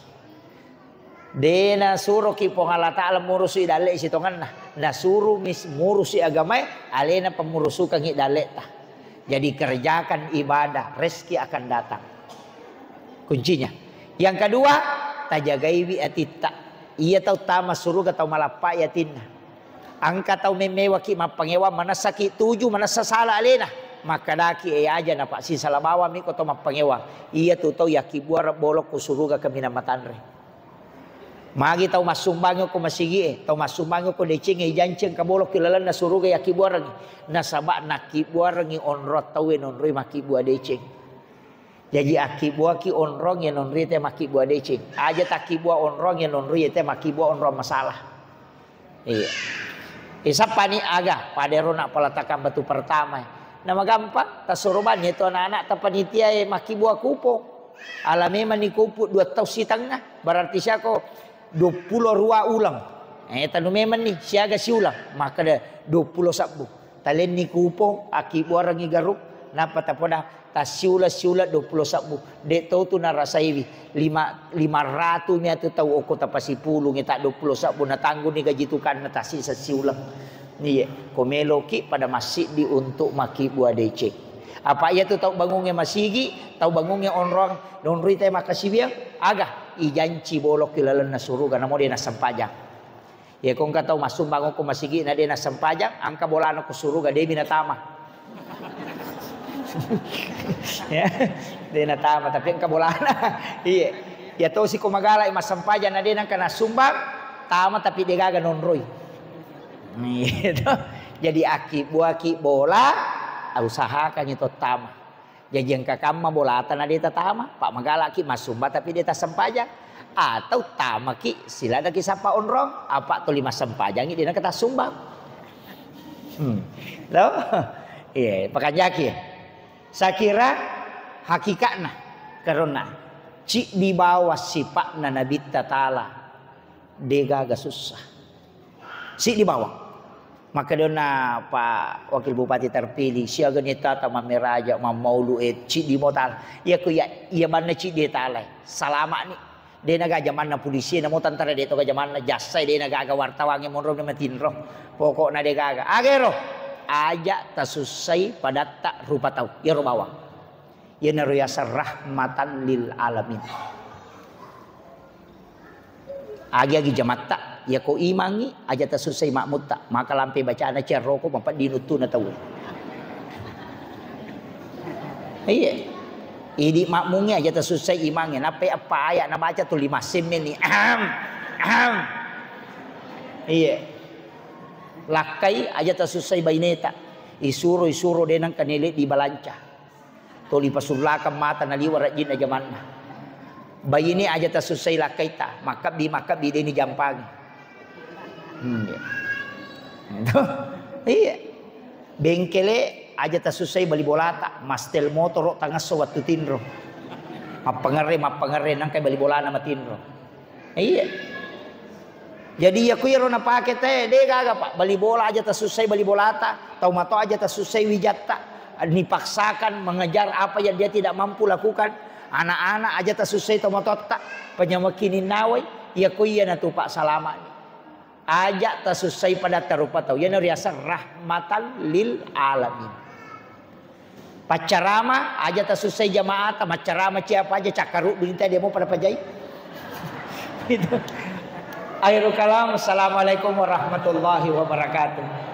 De nasuroki Puang Allah Ta'ala murusi dalle sitongenna. Nasuru mis-, murusi agamae, alena pemurusukangi dalleta. Jadi kerjakan ibadah, rezeki akan datang. Kuncinya. Yang kedua, tajagaiwi atitta. Iya tau tama suruga tau malappai atinna. Engka tau memewaki mappangewang, manessaki tuju, manessa sala alena. Makkedaki e aja napa sisala bawammi ko tau mappangewang. Iya tu tau yakkibbuareng bolokku suruga kaminang matanre. Magi tau massumbangi ko masigi e, tau massumbangi ko deceng e, ijanceng ka bolokki lalenna suruga yakkibbuarengngi. Nasaba nakkibbuarengngi onrong tauwe nonroi makkibbua deceng. Jaji akkibbuaki onrong ya nonroi te makkibbua deceng. Aja takkibua onrong ya nonroi te makkibbua onrong masalah. Iya. Isappani aga pada ero napalatakang batu pertama. Nama gampang, tasoro banni tu anak-anak tapanitia e makkibua kupong. Ala memang ni kupuk dua tau sitengnga. Berarti siako duappulo rua uleng. Eh, tanu memang ni siaga siuleng. Maka de duappulo sabbu. Talenni kupong, akkibbuarengngi garuk, nappa tapoda tassiuleng-siuleng duappulo sabbu. De to tu narasaiwi. Lima, lima ratu mi atu tau okko tapasipulungi ta duappulo sabbu natangguni gaji tukanna tassisa siuleng. Iye, ko meloki pada massiddi untuk makkibbua deceng. Apa iya tu tau bangungnge masigi, tau bangungnge onrong, nonroi te makkasiwiang, aga ijanci bolokki lalenna suruga namo de nassempajang. Iya, ko engka tau massumbang ko masigi na de nassempajang, engka bolana ko suruga, de mi natama. Ya, de natama, tapi engka bolana. Iya. Ya tosi ko magala massempajang na de nengka nassumbang, tama tapi de gaga nonroi. Iya to. Jadi akkibbuaki bola, usahakan itu tama. Jaji engka kamma bolata na de tatama, pa magalaki massumba tapi de tassempajang, atau tamaki siladaki sappa onrong, apa tuli massempajangi de nengka tassumbang. Hmm. Lo? Iya, pakanjaki. Sakira hakikatna karena ciddi bawa sipatna Nabitta Taala de gaga sussa. Siddi bawang. Makkedonna Pak Wakil Bupati terpilih, siaga ni tata mammeraja, mammaulu, eh, ciddi mo tala. Iya ko iya, iya banna ciddi tala. Salama'ni. De naga jamanna polisi, namo tentara de to ga jamanna, jassai de naga aga wartawange monro na matinro. Pokokna de gaga. Agero. Aja tasussai padatta rupa tau. Iyaro bawang. Iyanaro yaseng rahmatan lil alamin. Agi-agi jamatta, yako imangngi, aja tasussai makmutta, maka lampe bacana ciarroko mapedding uttuna tau. Iya. Idi makmungngi aja tasussai imangngi, nappai eppa aya nabaca tuli massemmeni. Ahem. Ahem. Iya. Lakkai aja tasussai baineta. Isuro, isuro de nengka nele di balanca. Toli pasullakang mata naliwa rajinna jamanna. Baine aja tasussai lakkaita, makkabbi, makkabbi deni jampangi. Hmm, iya. Itu. Iya. Bengkele aja tasussai bali bolata, mastel motoro tangesso wattu tinro. Mappangerre, mappangerre nangka bali bolana matinro. Iya. Jadi, iya ku iyaro napake te, de gaga, Pak. Bali bola aja tasussai bali bolata, tau mato aja tasussai wijatta. Dipaksakan mengejar apa yang dia tidak mampu lakukan. Anak-anak aja tasussai tau matotta, penyamekininnawai, iya ku iya natu, Pak, salama ni. Aja tasussai pada tarupa tau. Iyana riaseng rahmatan lil alamin. Paccarama, aja tasussai jamaata, maccarama ciapa aja, cakkaruddu inta dia mau pada pajai. Itu. Akhirul kalam, assalamualaikum warahmatullahi wabarakatuh.